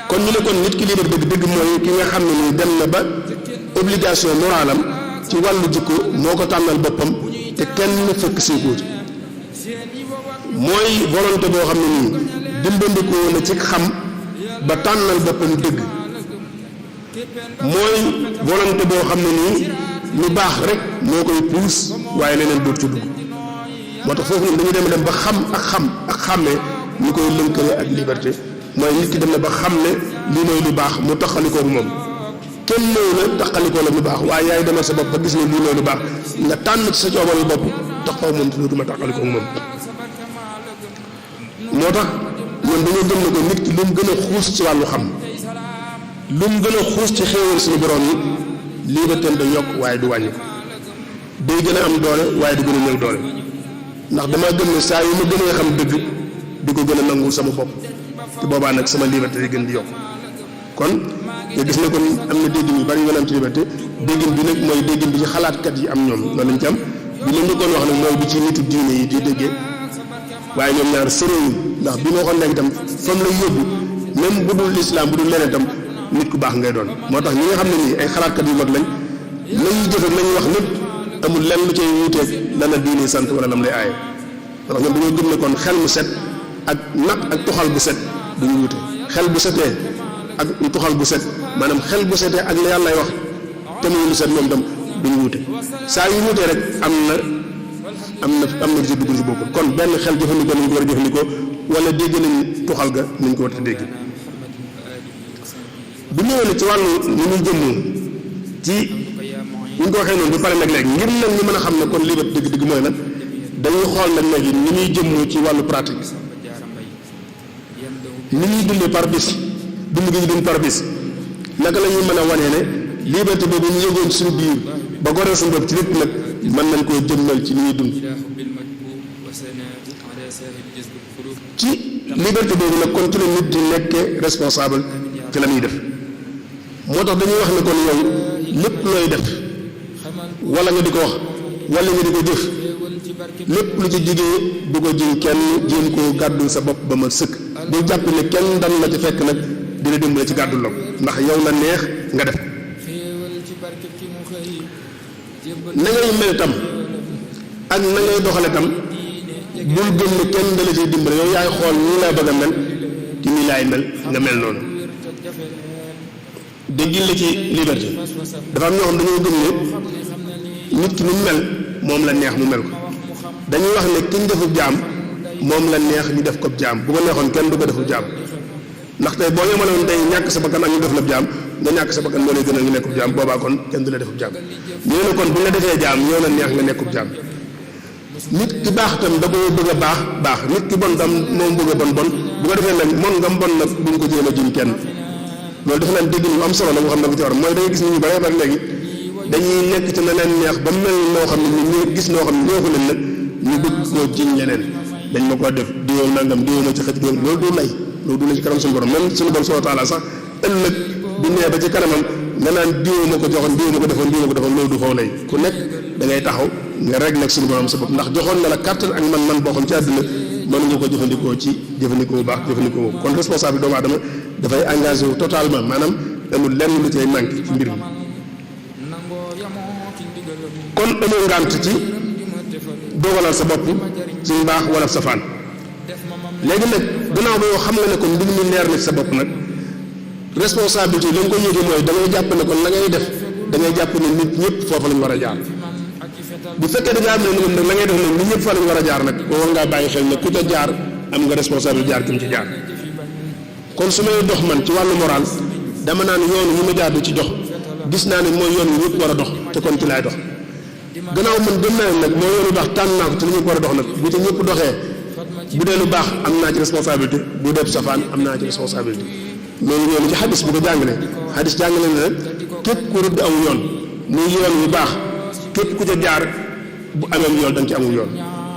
kon ñu ne kon nit ki libre dëgg dëgg mooy ki nga xam ne nii dem na ba obligation morale am ci wàllu jikko moo ko tànnal boppam te kenn fekk siikoo ci mooy volonté boo xam ne nii dimbandikoo na ci xam ba tànnal boppam dëgg mooy volonté boo xam ne nii lu baax rek moo koy puus waaye leneen doot ci dugg moo tax foofu ñun dañuy dem ba xam ak xàmmee ñu koy lënkale ak liberté mooy nit ki dem na ba xam ne lii mooy lu baax mu taxalikoo ak moom kenn ñëw na taxalikoo la lu baax waaye yaay demal sa bopp ba gis ne lii mooy lu baax nga tànn ci sa coobare bopp taxaw moom te dootuma taxalikoo ak moom moo tax ñun dañoo gëm ne ko nit ki lu mu gën a xuus ci wàllu xam lu mu gën a xuus ci xéewal suñu borom yi liberté da yokk waaye du wàññi ko day gën a am doole waaye du gën a néew doole ndax dama gëm ne saa yu ma gënee xam dëgg di ko gën a nangul sama bopp te boobaa nag sama liberté yi gën di yokk kon nga gis ne kon am na déggin yu bari yu am ci liberté déggin bi nag mooy déggin bi ci xalaatkat yi am ñoom loolu lañ ci am bi la njëkkoon wax nag mooy bi ci nitu diine yi di déggee waaye ñoom ñaar sëréewuñ ndax bi ma waxoon léegi itam fam lay yóbbu même bu dul lislaam bu dul leneen itam nit ku baax ngay doon moo tax ñi nga xam ne nii ay xalaatkat yu mag lañ lañuy jëf ak lañuy wax lépp amul lenn lu cay wuuteeg lana diine sant wala lam lay aaye ndax ñoom dañoo gëm ne kon xel mu set ak naq ak tuxal bu set duñu wuute xel bu setee ak tuxal bu set maanaam xel bu setee ak la yàlla lay wax te muy lu set moom tam duñu wuute saa yu wuutee rek am na ci dugg ci bokkul kon benn xel jëfandikoo nañ ko war a jëfandikoo wala dégg nañ tuxal ga nañ ko war a dégg bu ñëwee ci wàllu ni muy jëmmoo ci ñu ko waxee noonu ba pare nag léegi ngir nag ñu mën a xam ne kon liberté dëgg-dëgg mooy nag dañuy xool nag léegi ni muy jëmmoo ci wàllu pratique ni ñuy dundee par bis dund gi ñu dund par bis naka la ñuy mën a wanee ne liberté boobu ñu yëgoon suñu biir ba goree suñu bopp ci lépp nag mën nañ koo jëmmal ci ni ñuy dund ci liberté boobu nag kon ci la nit di nekkee responsable ci la muy def moo tax dañuy wax ne kon yow lépp looy def wala nga di ko wax wala nga di ko jëf lépp lu ci jigee bu ko jiñ kenn jéem koo gàddul sa bopp ba ma sëkk bul jàpp ne kenn dan la ci fekk nag dina dimbale ci gàddul la ko ndax yow la neex nga def na ngay mel tam ak na ngay doxale tam bul gëm ne kenn dala ciy dimbale yow yaay xool nii lay bëgg a mel ci nii laay mel nga mel noonu déggil la ci liberté dafa am ñoo xam dañoo gëm ne nit ki ni mu mel moom la neex mu mel ko dañuy wax ne ki ñu defub jaam moom la neex ñu def ko jaam bu ko neexoon kenn du ko defub jaam ndax tey boo yemaloon tey ñàkk sa bakkan ak ñu def la jaam nga ñàkk sa bakkan moo lay gën a ñu nekkub jaam boobaa kon kenn du la defub jaam ñoo ne kon bu la defee jaam ñoo la neex nga nekkub jaam nit ki baax tam da ko bëgg a baax nit ki bon tam moom bëgg a bon bu ko defee nag mon nga bon nag buñ ko jéem a jiñ kenn loolu dafa naan dégg ñu am solo la nga xam ne ko ci war mooy da ngay gis nit ñu bare bare léegi dañuy nekk ci na leen neex ba mel noo xam ne ñu gis noo xam ne neexu leen nag ñu bëgg koo jiñ leneen dañ ma ko def diwoo nangam diwoo ma ci xëcc diwoo loolu du lay loolu du lay ci kanam suñu borom même suñu borom subhanahu wa taala sax ëllëg bu nee ba ci kanamam nga naan diwoo ma ko joxoon diwoo ma ko defoon diwoo ma ko defoon loolu du faw lay ku nekk da ngay taxaw nga rek nag suñu borom sa bopp ndax joxoon na la kàttan ak man boo xam ci àdduna mën nga ko jëfandikoo ci jëfandikoo bu baax jëfandikoo kon responsable doomu aadama dafay engagé wu totalement maanaam amul lenn lu cay manqué ci mbir mi kon amoo ngànt ci dogalal sa bopp ci mbaax wala safaan léegi nag gannaaw ba yoo xam nga ne kon mbir mi leer na ci sa bopp nag responsabilité la nga ko yëgee mooy da ngay jàpp ne kon la ngay def da ngay jàpp ne nit ñëpp foofu lañ war a jaar bu fekkee da nga am ne nag la ngay def nag nit ñëpp fa lañ war a jaar nag boo war ngaa bàyyi xel ne ku ca jaar am nga responsabilité jaar ki mu ci jaar kon su may dox man ci wàllu moral dama naan yoonu ñu ma jaar di ci jox gis naa ne mooy yoon wi ñëpp war a dox te kon ci laay dox gannaaw man gëm naa ne nag mooy yoonu baax tànn naa ko ci li ñëpp war a dox nag bu ci ñëpp doxee bu dee lu baax am naa ci responsabilité bu dee safaan am naa ci responsabilité loolu yoonu ci xadis bu ko jàngale xadis jàngale na rek képp ku rëdd aw yoon muy yoon wu baax képp ku ca jaar bu amee yoon da nga ci amul yoon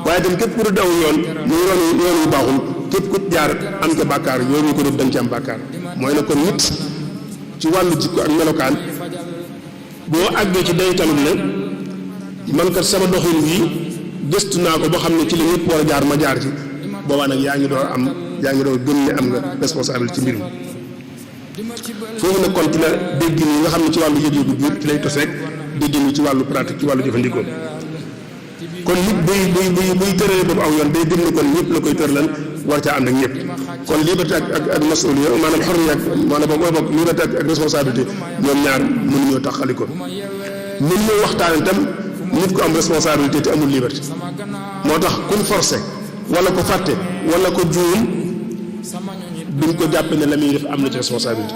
waaye tam képp ku rëdd aw yoon muy yoon wu baaxul képp ku jaar am ca bàkkaar yoon wu ko rëdd da nga ci am bàkkaar mooy ne kon nit ci wàllu jikko ak melokaan boo àggee ci day talul ne man kat sama doxin bii gëstu naa ko ba xam ne ci li ñëpp war a jaar ma jaar ci boobaa nag yaa ngi door gën ne am nga responsabilité ci mbir mi foofu nag kon ci la dégg yi nga xam ne ci wàllu yëg-yëgu biir ci lay tos rek dégg yi ci wàllu pratique ci wàllu jëfandikoo kon nit buy tëralee boobu aw yoon day gëm ne kon ñëpp la koy tëralal war caa ànd ak ñëpp kon liberté ak masuliya maanaam xorriya ak maanaam boobu liberté ak responsabilité ñoom ñaar mënuñoo taxali ko mën ñoo waxtaan itam nit ko am responsabilité te amul liberté moo tax kuñ forcé wala ko fàtte wala ko juum duñ ko jàppe ne la muy def am na ci responsabilité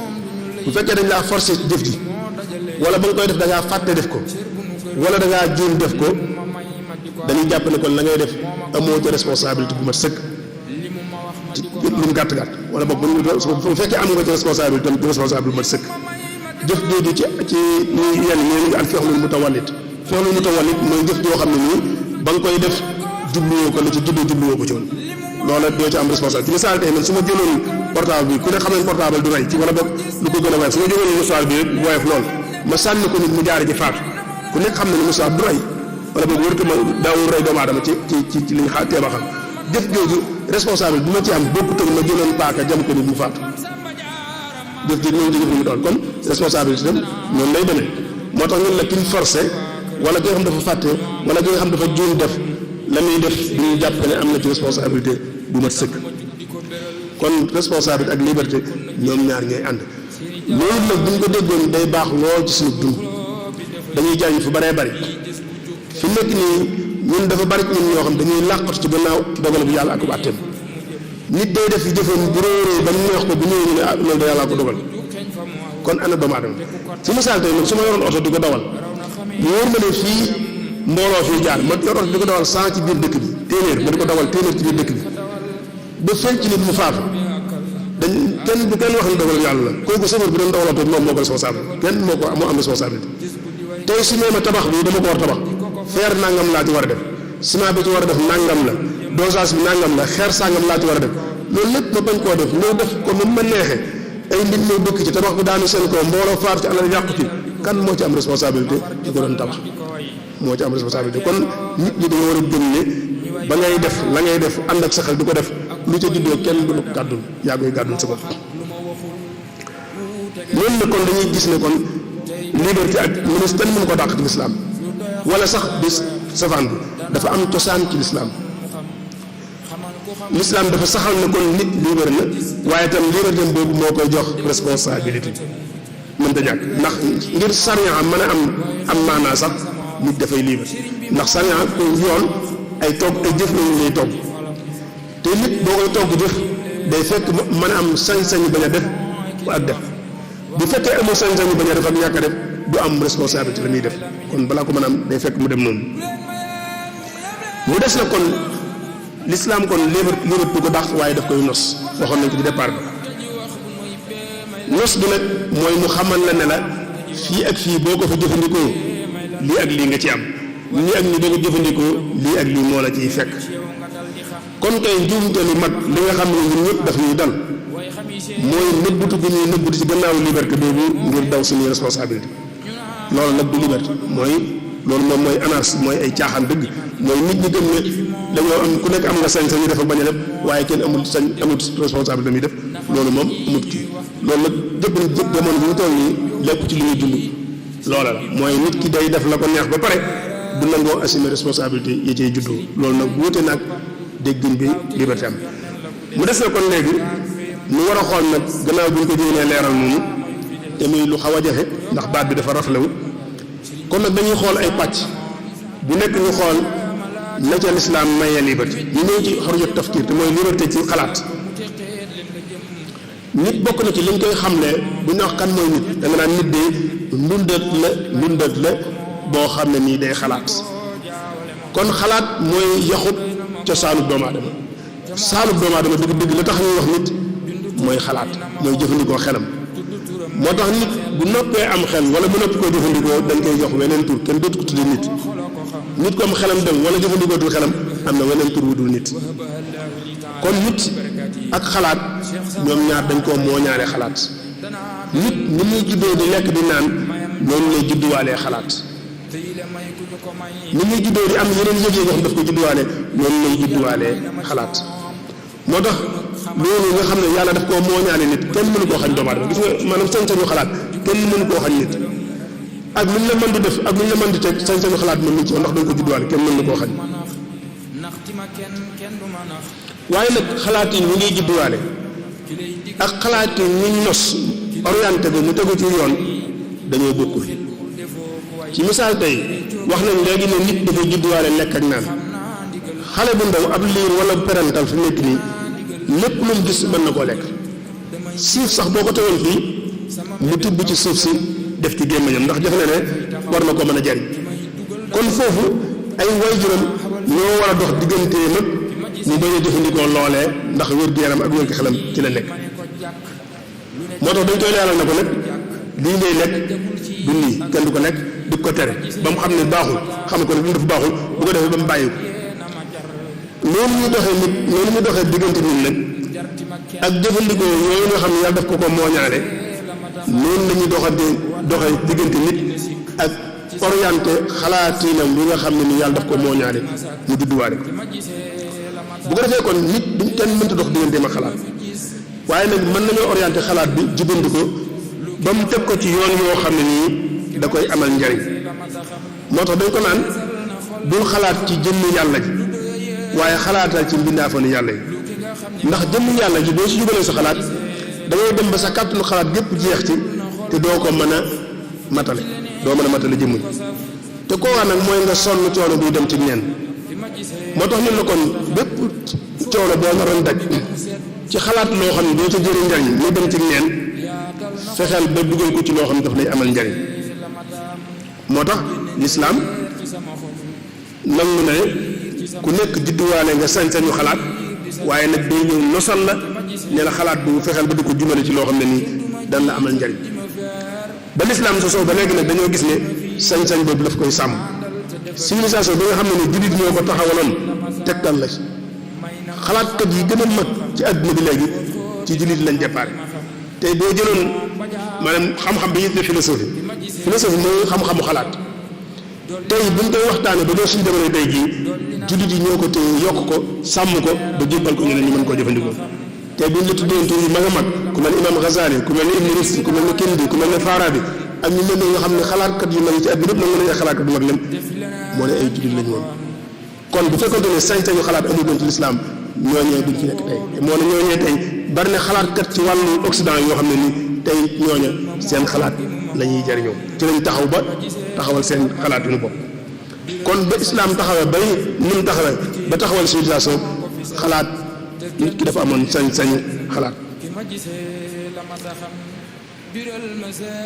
bu fekkee dañ laa forcé ci jëf ji wala ba nga koy def da ngaa fàtte def ko wala da ngaa juum def ko dañuy jàpp ne kon la ngay def amoo ci responsabilité bu mat sëkk ci lu mu gàtt gàtt wala boog bu fekkee am nga ci responsabilité tam responsable bu mat sëkk jëf jooju ci ñuy yenn ñoo ngi al fi'lul mutawallit fi'lul mutawallit mooy jëf joo xam ne nii ba nga koy def jubluwoo ko la ci jubluwoo ko ci woon loola doo ci am responsable ci misaal tey man su ma jëloon portable bi ku ne xam ne portable du rey ci wala boog lu ko gën a woyof su ma jëloon mouchoir bi rek woyof lool ma sànni ko nit mu jaare ci faatu ku nekk xam ne ne mouchoir du rey wala boog waratu ma daawul rey doomu aadama ci li nga xam teeba xam jëf jooju responsable bi ma ci am bokkut ak ma jëloon paaka jam ko nit mu faatu jëf ji noonu jëf mu doon kon responsabilité tam noonu lay demee moo tax ñun la kiñ forcé wala ki nga xam dafa fàtte wala ki nga xam dafa juum def la muy def duñu jàpp ne am na ci responsabilité bu mat sëkk kon responsabilité ak liberté ñoom ñaar ñooy ànd loolu nag bu ñu ko déggoon day baax lool ci suñu dund dañuy jàng fu baree bari fi nekk nii ñun dafa bari ñun ñoo xam dañuy làqatu ci gannaaw dogal bu yàlla ak bu àtteem nit day def jëfam bu réeree ba neex ko bu ñëwee ñu ne ah loolu da yàlla ko dogal kon ana doomu aadama ci misaal tey nag su ma yoroon oto di ko dawal mu wóor ma ne fii mbooloo fii jaar ma yor oto di ko dawal 100 ci biir dëkk bi téeméer ma di ko dawal téeméer ci biir dëkk bi ba fenn ci nit mu faatu kenn wax ne dogal yàlla la kooku safar bi doon dawal oto moom moo ko responsable kenn moo am responsabilité tey su ma tabax bi dama ko war tabax feer nangam laa ci war a def ciment bi ci war a def nangam la dosage bi nangam la xeer sangam laa ci war a def loolu lépp ma bañ koo def ñoo def ko mu ma neexee ay nit ñoo dëkk ci tabax bi daanu seen kaw mbooloo faatu ci alal yàqu ci kan moo ci am responsabilité ci ko doon tabax moo ci am responsabilité kon nit ñi dañoo war a gëm ne ba ngay def la ngay def ànd ak sa xel di ko def lu ca juddoo kenn du la ko gàddul yaa koy gàddul sa bopp loolu la kon dañuy gis ne kon liberté ak ministre kenn mënu ko dàq ci lislaam wala sax bis safaan bi dafa am cosaan ci lislaam lislaam dafa saxal ne kon nit libre na waaye itam liberté boobu moo koy jox responsabilité mënta ñàkk ndax ngir sariya mën a am maanaa sax nit dafay libre ndax sariya ko yoon ay jëf lañu lay togg te nit boo koy togg jëf day fekk mën a am sañ-sañu bañ a def ak def bu fekkee amul sañ-sañu bañ a def ak ñàkk a def du am responsabilité la muy def kon balaa ko mën a am day fekk mu dem noonu mu des na kon l'islam kon liberté du ko dàq waaye daf koy nos waxoon nañ ko ci départ ba nos bi nag mooy mu xamal la ne la fii ak fii boo ko fa jëfandikoo lii ak lii nga ci am nii ak nii da ko jëfandikoo lii ak lii moo la ciy fekk kon kay njuumte lu mag li nga xam ne ñun ñëpp daf ñuy dal mooy nëbbutu bi ñuy nëbbutu ci gannaaw liberté boobu ngir daw suñuy responsabilité loolu nag du liberté mooy loolu moom mooy anarchie mooy ay caaxaan dëgg mooy nit ñi gëm ne dañoo am ku nekk am nga sañ-sañ ñu dafa bañ a def waaye kenn amul responsabilité muy def loolu moom amut kii loolu nag jëpp jamono bi ñu toll nii lépp ci li ñuy dund loola la mooy nit ki day def la ko neex ba pare du nangoo assumer responsabilité yi cay juddoo loolu nag wuute nag déggin bi liberté am mu des na kon léegi ñu war a xool nag gannaaw bu ñu ko jéemee leeral noonu te muy lu xaw a jafe ndax baat bi dafa raflewu kon nag dañuy xool ay pàcc bu nekk ñu xool la ca lislaam mayee liberté ñu ñëw ci xorjot tafkiir te mooy liberté ci xalaat nit bokk na ci liñ koy xamlee bu ñu wax kan mooy nit da nga naan nit de ndundat la boo xam ne nii day xalaat kon xalaat mooy yaxut cosaanub doomu aadama saanub doomu aadama dëgg la tax ñuy wax nit mooy xalaat mooy jëfandikoo xelam moo tax nit bu noppee am xel wala bu noppi koo jëfandikoo dañ koy jox weneen tur kenn dootu ko tuddee nit ko am xelam dem wala jëfandikoo dul xelam am na weneen tur wu dul nit kon nit ak xalaat ñoom ñaar dañ koo mooñaale xalaat nit ni muy juddoo di lekk di naan noonu lay judduwaalee xalaat ni muy juddoo di am yeneen yëg-yëg yoo xam daf ko judduwaale noonu lay judduwaalee xalaat moo tax loolu nga xam ne yàlla daf koo mooñaale nit kenn mënu koo xañ doomu aadama gis nga maanaam sañ-sañu xalaat kenn mënu koo xañ nit ak lu ñu la mën di def ak lu ñu la mën di teg sañ-sañu xalaat mën nañ ci ndax dañ ko judduwaale kenn mën na koo xañ waaye nag xalaat yi ñu ngi judduwaale ak xalaat yi ñu nos orienté bi mu tegu ci yoon dañoo bokkul ci misaal tey wax nañ léegi ne nit dafa judduwaale lekk ak naan xale bu ndaw ab liir wala parental fi nekk nii lépp lu mu gis mën na koo lekk suuf sax boo ko tegoon fii mu tibb ci suuf si def ci gémmiñam ndax defe na ne war na ko mën a jariñ kon foofu ay waajuram ñoo war a dox diggante nag mu bañ a jëfandikoo loolee ndax wér-gu-yaram ak wér-gu-xelam ci la nekk moo tax dañ koy leeral na ko nag lii ngay lekk du nii kenn du ko lekk di ko tere ba mu xam ne baaxul xam ko ne lu dafa baaxul bu ko defee ba mu bàyyi ko noonu ñu doxee nit noonu ñu doxee diggante nit nag ak jëfandikoo yooyu nga xam ne yàlla daf ko mooñaale noonu la ñuy doxee diggante nit ak orienté xalaatinam bi nga xam ne ni yàlla daf ko mooñaale mu judduwaale ko bu ko defee kon nit duñ kenn mënta dox digganteem ak xalaat waaye nag mën nañoo orienté xalaat bi jubandikoo ba mu teg ko ci yoon yoo xam ne nii da koy amal njariñ moo tax dañ ko naan bul xalaat ci jëmmi yàlla ji waaye xalaatal ci mbindaafanu yàlla yi ndax jëmmi yàlla ji boo si jubalee sa xalaat da ngay dem ba sa kàttanu xalaat gépp jeex ci te doo ko mën a matale doo mën a matale jëmm ji te koo wax nag mooy nga sonn coono buy dem ci neen moo tax ñun la kon bépp coono boo naroon daj ci xalaat loo xam ne doo ca jëriñ njariñ muy dem ci neen fexeel ba dugal ko ci loo xam ne daf lay amal njariñ moo tax lislaam nangu ne ku nekk judduwaale nga sañ-sañu xalaat waaye nag day ñëw nosal la ne la xalaat bu fexeel ba di ko jumale ci loo xam ne nii dan la amal njariñ ba lislaam sosoo ba léegi nag dañoo gis ne sañ-sañ boobu daf koy sàmm civilisation bi nga xam ne ni jullit ñoo ko taxawaloon tegtal la ci xalaatkat yi gën a mag ci àdduna bi léegi ci jullit lañ déparé tey boo jëloon maanaam xam-xam bi ñuy tuddee philosophie mooy xam-xamu xalaat tey buñ koy waxtaanee ba doo suñu jamono tey jii jullit yi ñoo ko téye yokk ko sàmm ko ba jébbal ko ñeneen ñu mën koo jëfandikoo tey buñ la tuddoon tur yu mag a mag ku mel ni Imam Ghazali ku mel ni Ibn Rushd ku mel ni Kindi ku mel ni Farabi ak ñu mel ne nga xam ne xalaatkat yu mag yi ci àdduna yëpp nangu nañu ay xalaatkat yu mag leen moo ne ay jullit lañu woon kon bu fekkoon ne sañ-sañu xalaat amul doon ci lislaam ñooñee duñ fi nekk tey moo ne ñooñee tey bari na xalaatkat ci wàllu Occident yoo xam ne ni tey ñooña seen xalaat la ñuy jariñoo ci lañ taxaw ba taxawal seen xalaat yu ñu bopp kon ba islaam taxawee bay ni mu taxawee ba taxawal civilisation xalaat nit ki dafa amoon sañ-sañu xalaat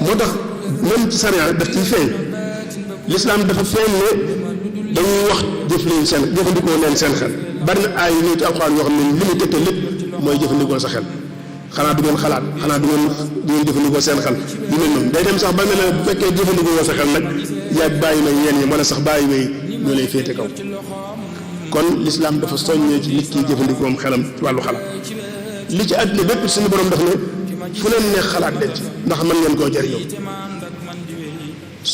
moo tax même ci sariya daf ciy feeñ lislaam dafa feeñ ne dañuy wax jëfandikoo leen seen xel bari na ay ñëw ci alxuraan yoo xam ne li mu tegtal lépp mooy jëfandikoo sa xel xanaa du ngeen xalaat xanaa du ngeen jëfandikoo seen xel yu mel noonu day dem sax ba mel ne bu fekkee jëfandikoo sa xel nag yaag bàyyi may yéen yi wala sax bàyyi may ñoo lay féete kaw. kon lislaam dafa soññee ci nit ki jëfandikoom xelam ci wàllu xalaat li ci àddina bépp suñu borom daf ne fu leen neex xalaat leen ci ndax mën ngeen koo jariñoo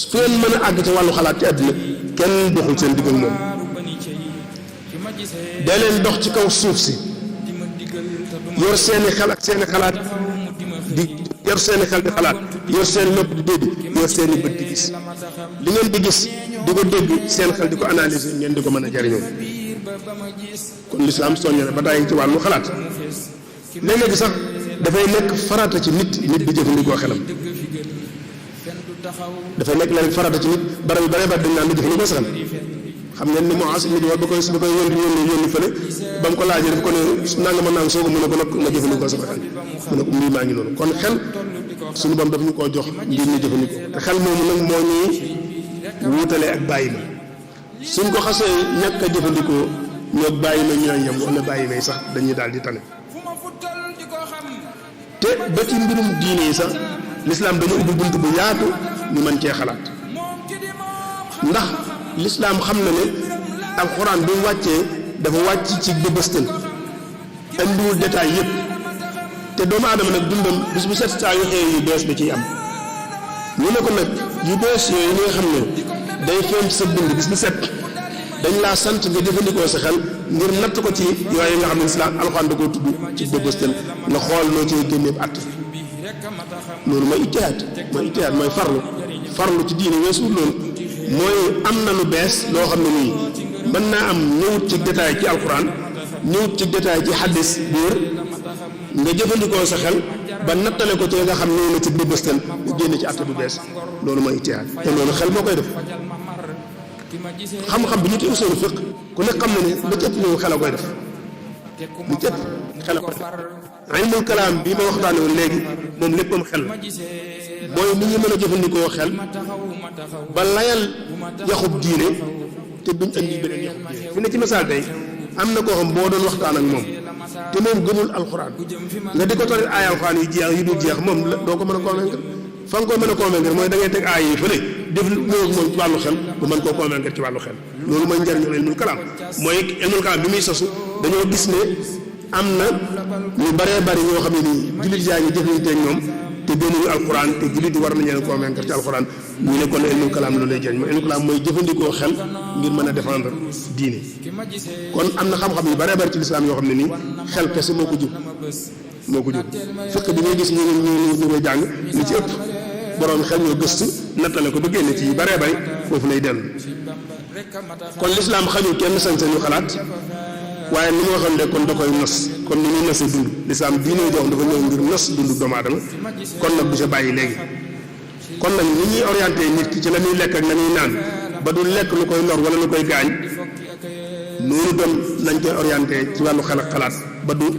fu leen mën a àgg ci wàllu xalaat ci àddina kenn doxul seen digg ak moom. da leen dox ci kaw suuf si yor seeni xel ak seeni xalaat di yor seeni xel di xalaat yor seeni nopp di dégg yor seeni bët di gis li ngeen di gis di ko dégg seen xel di ko analyser ngeen di ko mën a jariñoo. kon lislaam soññe na ba tàyyi ci wàllu xalaat léeg-léegi sax dafay nekk farata ci nit di jëfandikoo xelam dafay nekk léegi farata ci nit barab yu bare bare dañ naan di jëfandikoo sa xel. xam ngeen ni Muaaz ibn Jabal ba koy yónni fële ba mu ko laajee daf ko ne nanga mën naa soo ko mën a ko nag nga jëfandikoo sama xel mu ne ko mbir maa ngi noonu kon xel suñu bam daf ñu koo jox ngir ñu jëfandikoo te xel moomu nag moo ñuy wuutale ak bàyyi ma suñ ko xasee ñàkk a jëfandikoo ñoo bàyyi ma ñooy yem wala bàyyi may sax dañuy daal di tane te ba ci mbirum diine yi sax lislaam dañu ubbi bunt bu yaatu ñu mën cee xalaat ndax lislaam xam na ne alxuraan bi mu wàccee dafa wàcc ci bëbëstal andiwul détail yëpp te doomu aadama nag dundam bis bu set saa yu xëy yu bees da ciy am ñu ne ko nag yu bees yooyu ñi nga xam ne day feeñ ci sa dund bis bu set dañ laa sant nga jëfandikoo sa xel ngir natt ko ci yooyu nga xam ne lislaam alxuraan da koo tudd ci bëbëstal nga xool noo ciy génneeb att loolu mooy ijtihaad mooy farlu ci diine weesu loolu mooy am na lu bees loo xam ne nii mën naa am ñëwut ci détail ci alquran ñëwut ci détail ci xaddis bu wér nga jëfandikoo sa xel ba nattale ko ci nga xam ñëw na ci bëbëstal nga génne ci atte bu bees loolu mooy ijtihaad te loolu xel moo koy def xam-xam bi ñu ci usul fiq ku nekk xam na ne lu ci ëpp ñëw xel a koy def lu ci ëpp xel a koy def ilmul kalaam bii ma waxtaane woon léegi moom léppam xel mooy ni ñu mën a jëfandikoo xel ba layal yaxub diine te duñ andi beneen yaxub diine fi ne ci misaal tey am na koo xam boo doon waxtaan ak moom te moom gëmul alxuraan nga di ko toll ay alxuraan yu jeex yu dul jeex moom doo ko mën a convaincre fa nga ko mën a convaincre mooy da ngay teg aay yi fële def ñëw ak moom ci wàllu xel bu mën koo convaincre ci wàllu xel loolu mooy njëriñu ilmul kalaam mooy ilmul kalaam bi muy sosu dañoo gis ne am na ñu baree bari ñoo xam ne nii jullit yaa ngi jëflanteeg ñoom te gëmuñu alxuraan te jullit yi war nañu leen convaincre ci alxuraan ñu ne kon ilmul kalaam loolu lay jëriñ mooy ilmul kalaam mooy jëfandikoo xel ngir mën a défendre diine kon am na xam-xam yu baree bari ci lislaam yoo xam ne nii xel kese moo ko jur fekk bi ngay gis ñu koy jàng li ci ëpp borom xel ñoo gëstu nattale ko ba génne ci yu baree bari foofu lay dellu kon lislaam xañul kenn sañ-sañu xalaat waaye ni ma waxoon de kon da koy nos kon ni ñuy nosee dund lislaam diine jox dafa ñëw ngir nos dundu doomu aadama kon nag du sa bàyyi léegi kon nag ni ñuy orienté nit ki ci la muy lekk ak la muy naan ba du lekk lu koy lor wala lu koy gaañ noonu tam lañ koy orienté ci wàllu xel ak xalaat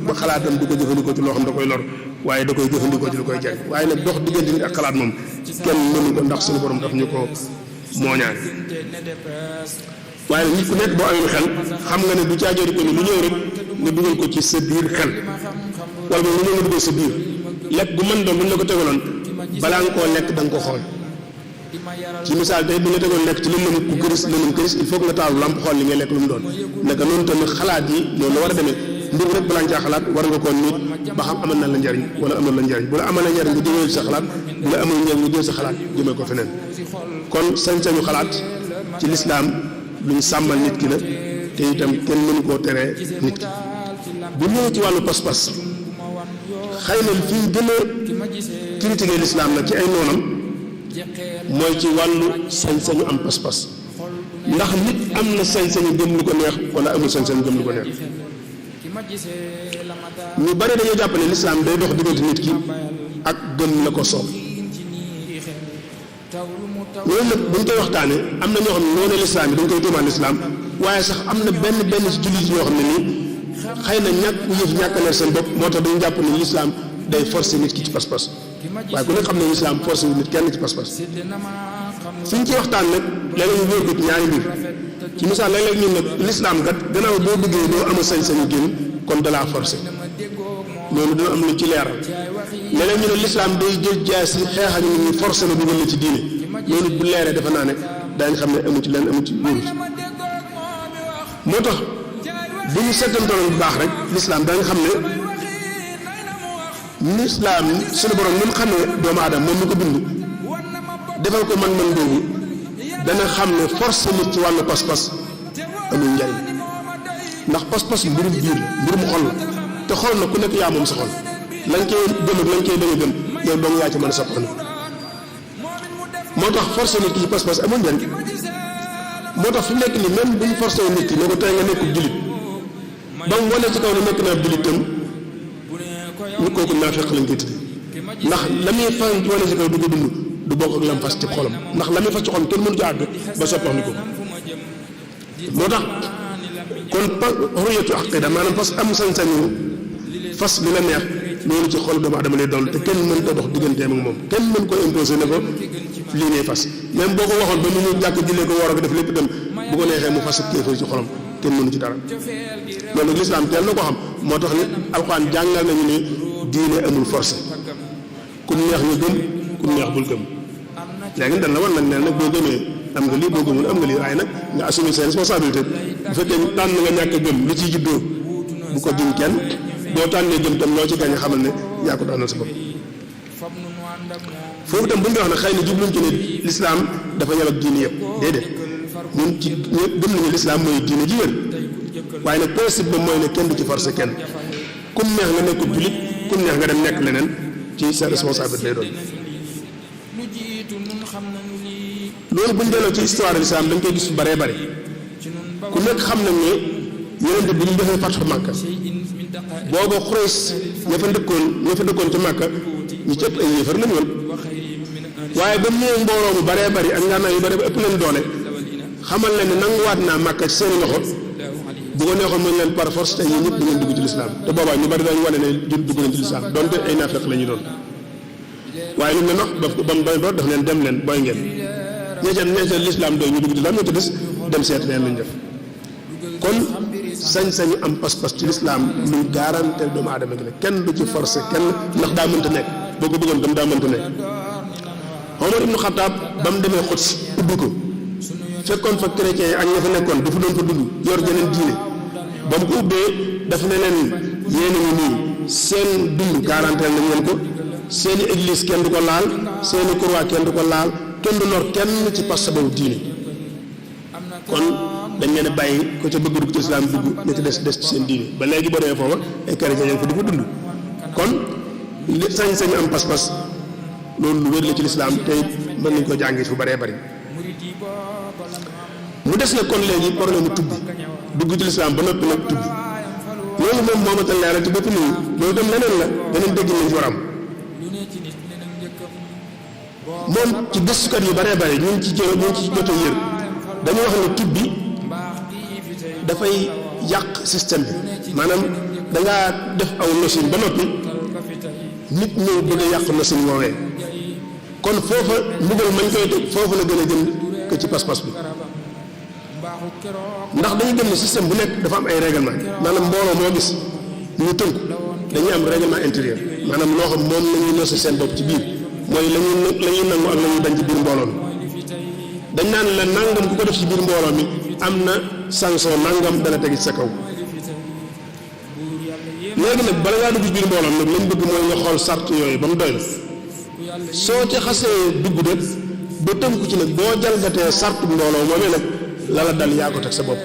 ba xalaatam du ko jëfandikoo ci loo xam da koy lor waaye da koy jëfandikoo ci lu koy jariñ waaye nag dox diggante nit ak xalaat moom kenn mënu ko ndax suñu borom daf ñu ko mooñaane waaye nit ku nekk boo amee xel xam nga ne du caajoo di ko ni lu ñëw rek nga dugal ko ci sa biir xel wala moom lu ñëw nga dugal sa biir lekk bu mën doon bu ñu la ko tegaloon balaa nga koo lekk da nga ko xool ci misaal tey bu ñu la tegoon lekk ci lëndëm ku këris il faut que nga taalu lamp xool li ngay lekk lu mu doon naka noonu tamit xalaat yi noonu la war a demee mbir rek balaa nga caa xalaat war nga koo nit ba xam amal na la njariñ wala amal la njariñ bu la amal la njariñ nga jëmee sa xalaat bu la amal njariñ nga jël sa xalaat jëmee ko feneen kon sañ-sañu xalaat ci lislaam lu ñu sàmmal nit ki la te itam kenn mënu koo teree nit ki bu ñëwee ci wàllu pas-pas xëy na fi ñu gën a critiquer lislaam nag ci ay noonam mooy ci wàllu sañ-sañu am pas-pas ndax nit am na sañ-sañu gëm lu ko neex wala amul sañ-sañu gëm lu ko neex ñu bari dañoo jàpp ne lislaam day dox diggante nit ki ak gëm la ko soob loolu nag buñ koy waxtaanee am na ñoo xam ne noonu lislaam yi dañ koy tuumaal lislaam waaye sax am na benn ci jullit ñoo xam ne nii xëy na ñàkk leer seen bopp moo tax dañu jàpp ne lislaam day forcer nit ki ci pas-pas waaye ku nekk xam ne lislaam forcer wu nit kenn ci pas-pas fi ñu ci waxtaan nag léeg-léeg ñu wóor ko ci ñaari mbir ci misaal léeg-léeg ñun nag lislaam kat gannaaw boo bëggee doo am sañ-sañu génn kon dalaa forcer loolu dina am lu ci leeral léeg-léeg ñu ne lislaam day jël jaay si xeex ak nit ñi forcer la dugal la ci diine loolu bu leeree defe naa ne daañu xam ne amu ci lenn amu ci wóoru ci moo tax bu ñu seetantaloon bu baax rek lislaam da nga xam ne lislaam suñu borom ni mu xam ne doomu aadama moom mi ko bind defal ko man-man boobu dana xam ne force nit ci wàllu pas-pas amul njariñ ndax pas-pas mbirum biir la mbirum xol la te xol na ku nekk yaa moom sa xol lañ koy gëm ak lañ koy danga gëm yow dong yaa ci mën a soppandi moo tax force nit ki ci pas-pas amul njariñ moo tax fi mu nekk nii même bu ñu forcé nit ki ne ko tey nga nekkul jullit ba mu wane ci kaw ne nekk naa jullit tam ñu kooku naafeq lañ koy tudde ndax la muy fan wane ci kaw du ko dund du bokk ak lam fas ci xolam ndax la muy fas ci xolam kenn mënu ci àgg ba soppax ni ko moo tax kon xuriyatu aqida maanaam fas am sañ-sañu fas li la neex loolu ci xol doomu adama lay doon te kenn mën ko dox digganteem ak moom kenn mën ko imposé ne ko lii ngay fas même boo ko waxoon ba mu ñu jàkk jullee ko war a ko def lépp dem bu ko neexee mu fas ak kéefër ci xolam kenn mënu ci dara loolu nag lislaam teel na ko xam moo tax ni alxuraan jàngal nañu ne diine amul forcé ku neex ñu gëm ku neex bul gëm léegi dañ la war nag ne nag boo gëmee am nga lii boo gëmul am nga lii waaye nag nga assumer ses responsabilités bu fekkee tànn nga ñàkk a gëm li ciy juddoo bu ko jiñ kenn boo tànnee gëm tam loo ci gañ xamal ne yaa ko tànnal sa bopp foofu tam bu ñu wax ne xëy na jubluñ ci ne lislaam dafa yem ak diine yëpp déedéet ñun ci ñëpp gëm nañu lislaam mooy diine ji wér waaye nag principe ba mooy ne kenn du ci forcé kenn kum neex nga nekkul jullit kum neex nga dem nekk leneen ci sa responsabilité lay doon loolu bu ñu delloo ci histoire l'islam dañ koy gis fu bëree bëri ku nekk xam nañ ne yonent bi ñu defee fatxu Makka booba Xurays ña fa dëkkoon ci Makka ñu ci ëpp ay yéefar lañu woon waaye ba mu ñëwee mbooloo mu bëree bëri ak ngànnaay yu bëri ba ëpp leen doole xamal leen ne nanguwaat naa Makka ci seeni loxo bu ko neexoon mën leen par force tey yéen ñëpp da ngeen dugg ci lislaam te boobaa ñu bëri dañu wane ne dugg nañ ci lislaam donte ay naafeq la ñu doon waaye lu mu leen wax ba mu doy daf leen dem leen booy ngeen ñeeceen lislaam doy ñu dugg ci lislaam ñoo ci des dem seet leen lañ def kon sañ-sañu am pas-pas ci lislaam luy garanté doomu aadama gi la kenn du ci forcé kenn ndax daa mënta nekk boo ko bëggoon tam daa mënta nekk Omar ibnu Xataab ba mu demee Xuds ubbi ko fekkoon fa chrétien yi ak ña fa nekkoon dafa doon fa dund yor jeneen diine ba mu ko ubbee dafa ne leen yéen a ngi nii seen dund garanté nañ leen ko seeni église kenn du ko laal seeni croix kenn du ko laal kenn du lor kenn ci pas sababu diine kon dañ leen a bàyyi ko ca bëgg dugg ci islam dugg ña ci des ci seen diine ba léegi boo demee foofa ay chrétien yaa ngi fa di fa dund kon li sañ-sañu am pas-pas loolu lu wér la ci lislaam te mën nañ ko jàngee fu bëree bëri mu des nag kon léegi problème mu tubbi dugg ci lislaam ba noppi nag tubbi loolu moom moo ma tal leeral ci bopp nii loolu dem leneen la beneen dégg nañ ci war am moom ci gëstukat yu bëree bëri ñu ngi ci jot a yër dañu wax ne tubbi dafay yàq système bi maanaam dangaa def aw nosin ba noppi nit ñëw bëgg a yàq nosin woowee kon foofa mbugal mañ koy teg foofu la gën a jëm que ci pas-pas bi ndax dañu gëm ne système bu nekk dafa am ay règlement maanaam mbooloo moo gis ñu tënku dañuy am règlement intérieur maanaam loo xam moom la ñuy nosi seen bopp ci biir mooy la ñuy nangu ak la ñuy bañ ci biir mbooloo mi dañ naan la nangam ku ko def ci biir mbooloo mi am na sanction nangam dana tegi ci sa kaw léegi nag bala ngaa dugg ci biir mbooloo nag lañ bëgg mooy nga xool sart yooyu ba mu doy la soo ci xasee dugg de ba tënku ci nag boo jalgatee sart mbooloo moomee nag la la dal yaa ko teg sa bopp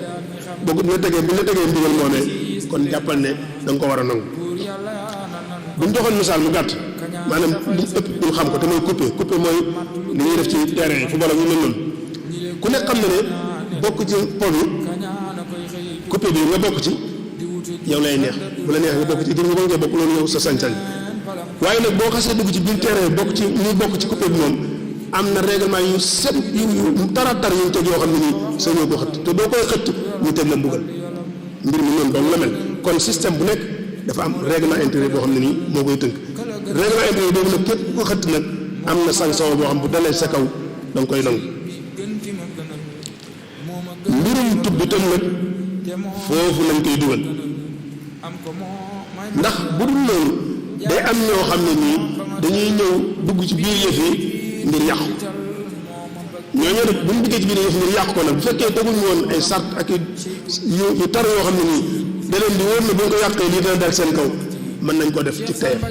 bu ñu tegee ndigal moomee kon jàppal ne da nga ko war a nangu bu ñu joxoon misaal mu gàtt maanaam li ëpp ñu xam ko te mooy coupé mooy li ñuy def ci terrain yi football ak ñu mel noonu ku nekk xam na ne bokk ci po bi coupé bi nga bokk ci yow lay neex bu la neex nga bokk ci ngir nga mën nga bokk loolu yow sa sañ-sañ waaye nag boo xasee dugg ci biir terrain bokk ci ñuy bokk ci coupé bi moom am na règlement yu set yu taratar yu ñu teg yoo xam ne nii sa ñoo ko xëtt te doo koy xëtt ñu teg la mbugal mbir mi noonu dong la mel kon système bu nekk dafa am règlement intérieur boo xam ne nii moo koy tënk règlement intérieur boobu nag képp ko xëtt nag am na sanction boo xam bu dalee sa kaw da nga koy nangu mbirum tubbi tam nag foofu lañ koy dugal ndax bu dul loolu day am ñoo xam ne nii dañuy ñëw dugg ci biir yëf yi ngir yàqu ñooñu nag bu ñu duggee ci biir yëf ngir yàq ko nag bu fekkee teguñu woon ay sart ak yu tar yoo xam ne nii da leen di wóor ne bu ñu ko yàqee lii dana dal seen kaw mën nañ ko def ci tayef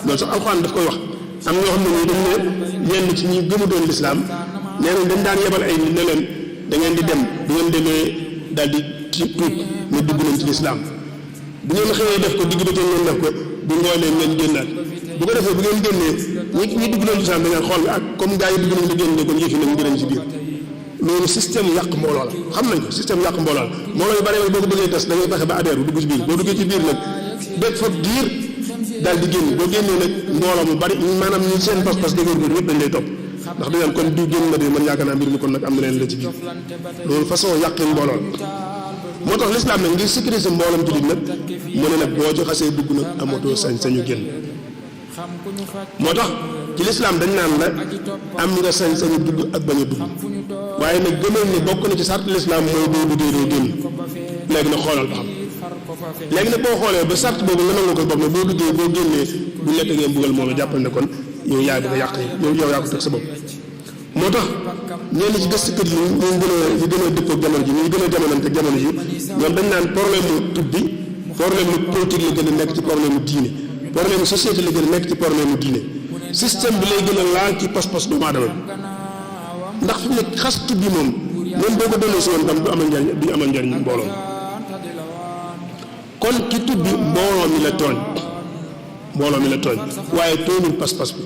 loolu sax alxuraan daf koy wax am ñoo xam ne nii dañ ne ñenn ci ñi gëmutoon lislaam nee nañ dañ daan yebal ay nit ne leen da ngeen di dem bu ngeen demee daal di tuub ne dugg nañ ci lislaam bu ngeen xëyee def ko digg bëccëg ngeen def ko bu ngoonee ngeen génnaat bu ko defee bu ngeen génnee ñi dugg nañ lislaam da ngeen xool ak comme gaa yi dugg nañ la génne kon yëfi nañ dinañ ci biir loolu système yàq mbooloo la xam nañ ko système yàq mbooloo la mbooloo yu bare boo ko bëggee tas da ngay fexe ba adhère bu dugg ci biir boo duggee ci biir nag bépp fa diir daal di génn boo génnee nag mbooloo mu bari maanaam ñi seen pas-pas dëgër góor ñëpp dañ lay topp ndax dañ naan kon du génn na de man yaakaar naa mbir mi kon nag am na leen la ci biir loolu façon yàqin mbooloo la moo tax lislaam nag ngir sécuriser mboolam jullit nag mu ne nag boo ci xasee dugg nag amatoo sañ-sañu génn moo tax ci lislaam dañ naan la am nga sañ-sañu dugg ak bañ a dugg waaye nag gëmal ne bokk na ci sart lislaam mooy boo duggee doo génn léegi nag xoolal ba xam léegi nag boo xoolee ba sart boobu nga nangu ko bopp ne boo duggee boo génnee bu nekk ngeen buggal moom jàppal ne kon yow yaa bëgg a yàq yow yaa ko teg sa bopp moo tax ñenn ci gëstukat yi ñu gën a dëppoo jamono ji ñu gën a jamonante jamono ji ñoom dañ naan problème mu tubbi problème mu politique la gën a nekk ci problème mu diine problème mu société la gën a nekk ci problème mu diine système bi lay gën a laal ci pas-pas doomu aadama ndax fi mu ne xas tubbi moom même boo ko delloo si woon tam du amal njariñ du amal njariñ mbooloo kon ki tubbi mbooloo mi la tooñ waaye tooñul pas-pas bi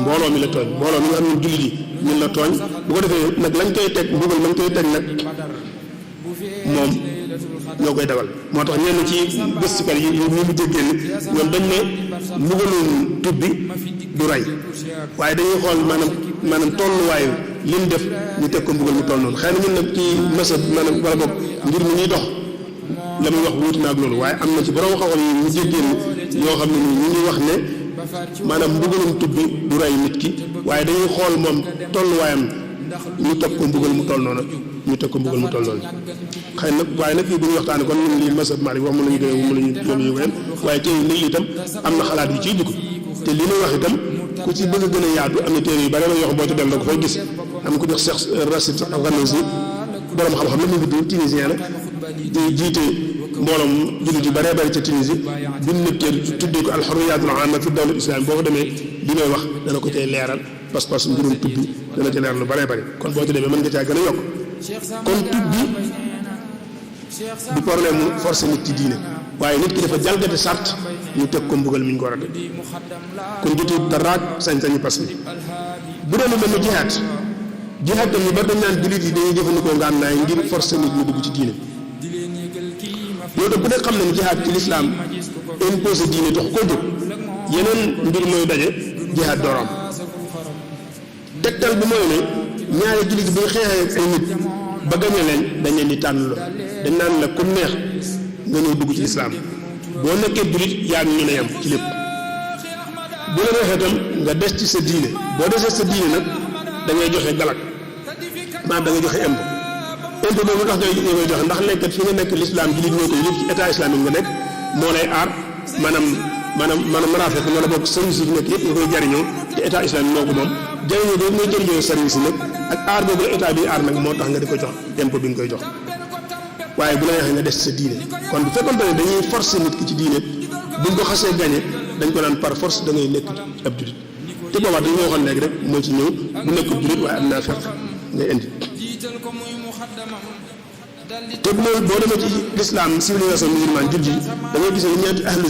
mbooloo mi la tooñ mbooloo mi nga xam ne jullit yi ñun la tooñ bu ko defee nag lañ koy teg mbugal lañ koy teg nag moom ñoo koy dawal moo tax ñenn ci gëstukat yi ñu mujj a génn ñoom dañ ne mbugalum tubbi du rey waaye dañuy xool maanaam tolluwaayu li mu def ñu teg ko mbugal mu toll noonu xëy na ñun nag ci masa maanaam wala boog ngir mi ñuy dox la muy wax wuuti na ak loolu waaye am na ci borom xam-xam yi ñu jéggéen ñoo xam ne nii ñu ngi wax ne maanaam mbugalum tubbi du rey nit ki waaye dañuy xool moom tolluwaayam ñu teg ko mbugal mu toll noonu xëy na waaye nag fii bu ñu waxtaane kon ñun lii masab Maalik wax mën nañu gën a mën nañu yóbbu yóbbu waaye tey nit itam am na xalaat yu ciy dugg te li ñuy wax itam ku ci bëgg a gën a yaatu am na téere yu bare la yoo xam boo ci dem da ko fay gis am ko jox Cheikh Rachid Ghanouchi borom xam-xam la mu ngi dul tunisien la di jiite mbooloom jullit yu bëree bëri ca Tunisie bi mu nekkee tuddee ko alxurriyaatul aama fi dawla islam boo ko demee li may wax dana ko cay leeral pas-pas mbirum tubbi dana ci leeral lu bëree bëri kon boo ci demee mën nga caa gën a yokk kon tubbi du problème mu forcé nit ci diine waaye nit ki dafa jalgati sart ñu teg ko mbugal mi ñu ko war a teg kon jotul daraak sañ-sañu pas bi bu doon lu mel ni jihaad tam ñu bari dañ naan jullit yi dañuy jëfandikoo ngànnaay ngir forcé nit ñu dugg ci diine loolu tam ku nekk xam ne jihaad ci lislaam imposé diine tax koo jóg yeneen mbir mooy daje jihaad dooram tegtal bi mooy ne ñaari jullit bu ñu xeexee ay nit ba gañe leen dañ leen di tànn loo dañ naan la ku neex nga ñëw dugg ci lislaam boo nekkee jullit yaa ngi ñu ne yam ci lépp bu la neexee tam nga des ci sa diine boo desee sa diine nag da ngay joxe galak maanaam da ngay joxe impôt boobu tax ngay joxe ndax lekkat fi nga nekk l'islam jullit ñoo koy yëpp ci état islamique nga nekk moo lay aar maanaam rafet wala boog service yi nekk yëpp nga koy jariñoo te état islamique moo ko moom jariñoo boobu ngay jëriñoo service yi nag ak aar boobu la état bi aar nag moo tax nga di ko jox impôt bi nga koy jox waaye bu la neexee nga des sa diine kon bu fekkoon ne dañuy forcer nit ki ci diine buñ ko xasee gagné dañ ko naan par force da ngay nekk ab jullit te boobaa dañu waxoon léegi rek moo ci ñëw bu nekk jullit waaye am naa fekk ngay indi te loolu boo demee ci l'islam civilisation musulmane jullit yi da ngay gis ne ñeenti ahlu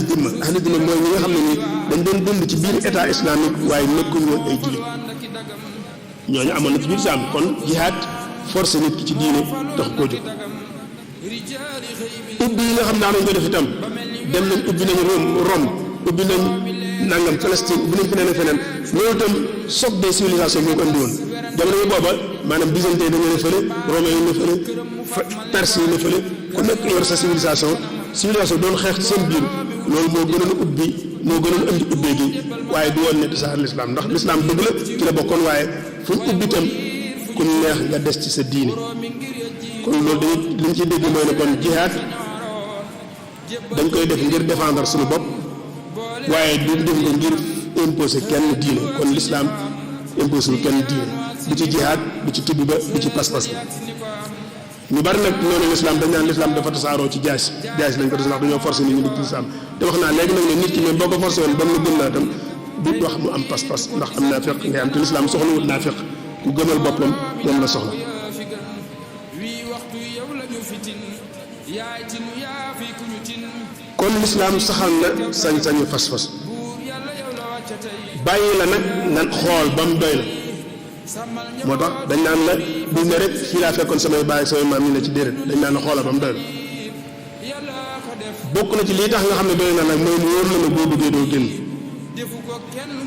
dimma mooy ñi nga xam ne ni dañ doon dund ci biir état islamique waaye nekkuñu woon ay jullit ñooñu amoon na ci biir islam kon jihaad forcé nit ki ci diine tax koo jóg ubbi yi nga xam naa nañ ko def itam dem nañ ubbi nañ Rome ubbi nañ nangam Palestine ubbi nañ feneen ak feneen loolu itam choc des civilisations moo ko andi woon jamono yi booba maanaam byzantin dañu ne fële romain yi ne fële perse yi ne fële ku nekk yor sa civilisation doon xeex ci seen biir loolu moo gënoon a ubbi moo gënoon andi ubbee gi waaye du woon ne tasaare l'islam ndax l'islam dëgg la ci la bokkoon waaye fu ñu ubbi itam ku neex nga des ci sa diine kon loolu dañuy li ñu ciy dégg mooy ne kon jihaad dañ koy def ngir défendre suñu bopp waaye du def ko ngir imposer kenn diine kon l'islam imposé kenn diine du ci jihaad du ci tibb ba du ci pas-pas bi ñu bari nag noonu lislaam dañ naan lislaam dafa tasaaroo ci jaas lañ ko des ndax dañoo forcé nit ñi dugg ci lislaam te wax naa léegi nag ne nit ki même boo ko forcé woon ba mu gën naa tam du wax mu am pas-pas ndax am naa fekk ngay am te lislaam soxlawut naa fekk ku gëmal boppam moom la soxla kon lislaam saxal na sañ-sañu fas-fas bàyyi la nag nga xool ba mu doy la moo tax dañ naan la bu ne rek fii laa fekkoon samay baay ak samay maam ñu ne ci déedéet dañ naan la xoolal ba mu doy la bokk na ci lii tax nga xam ne doy na nag mooy mu wóor la ne boo duggee doo génn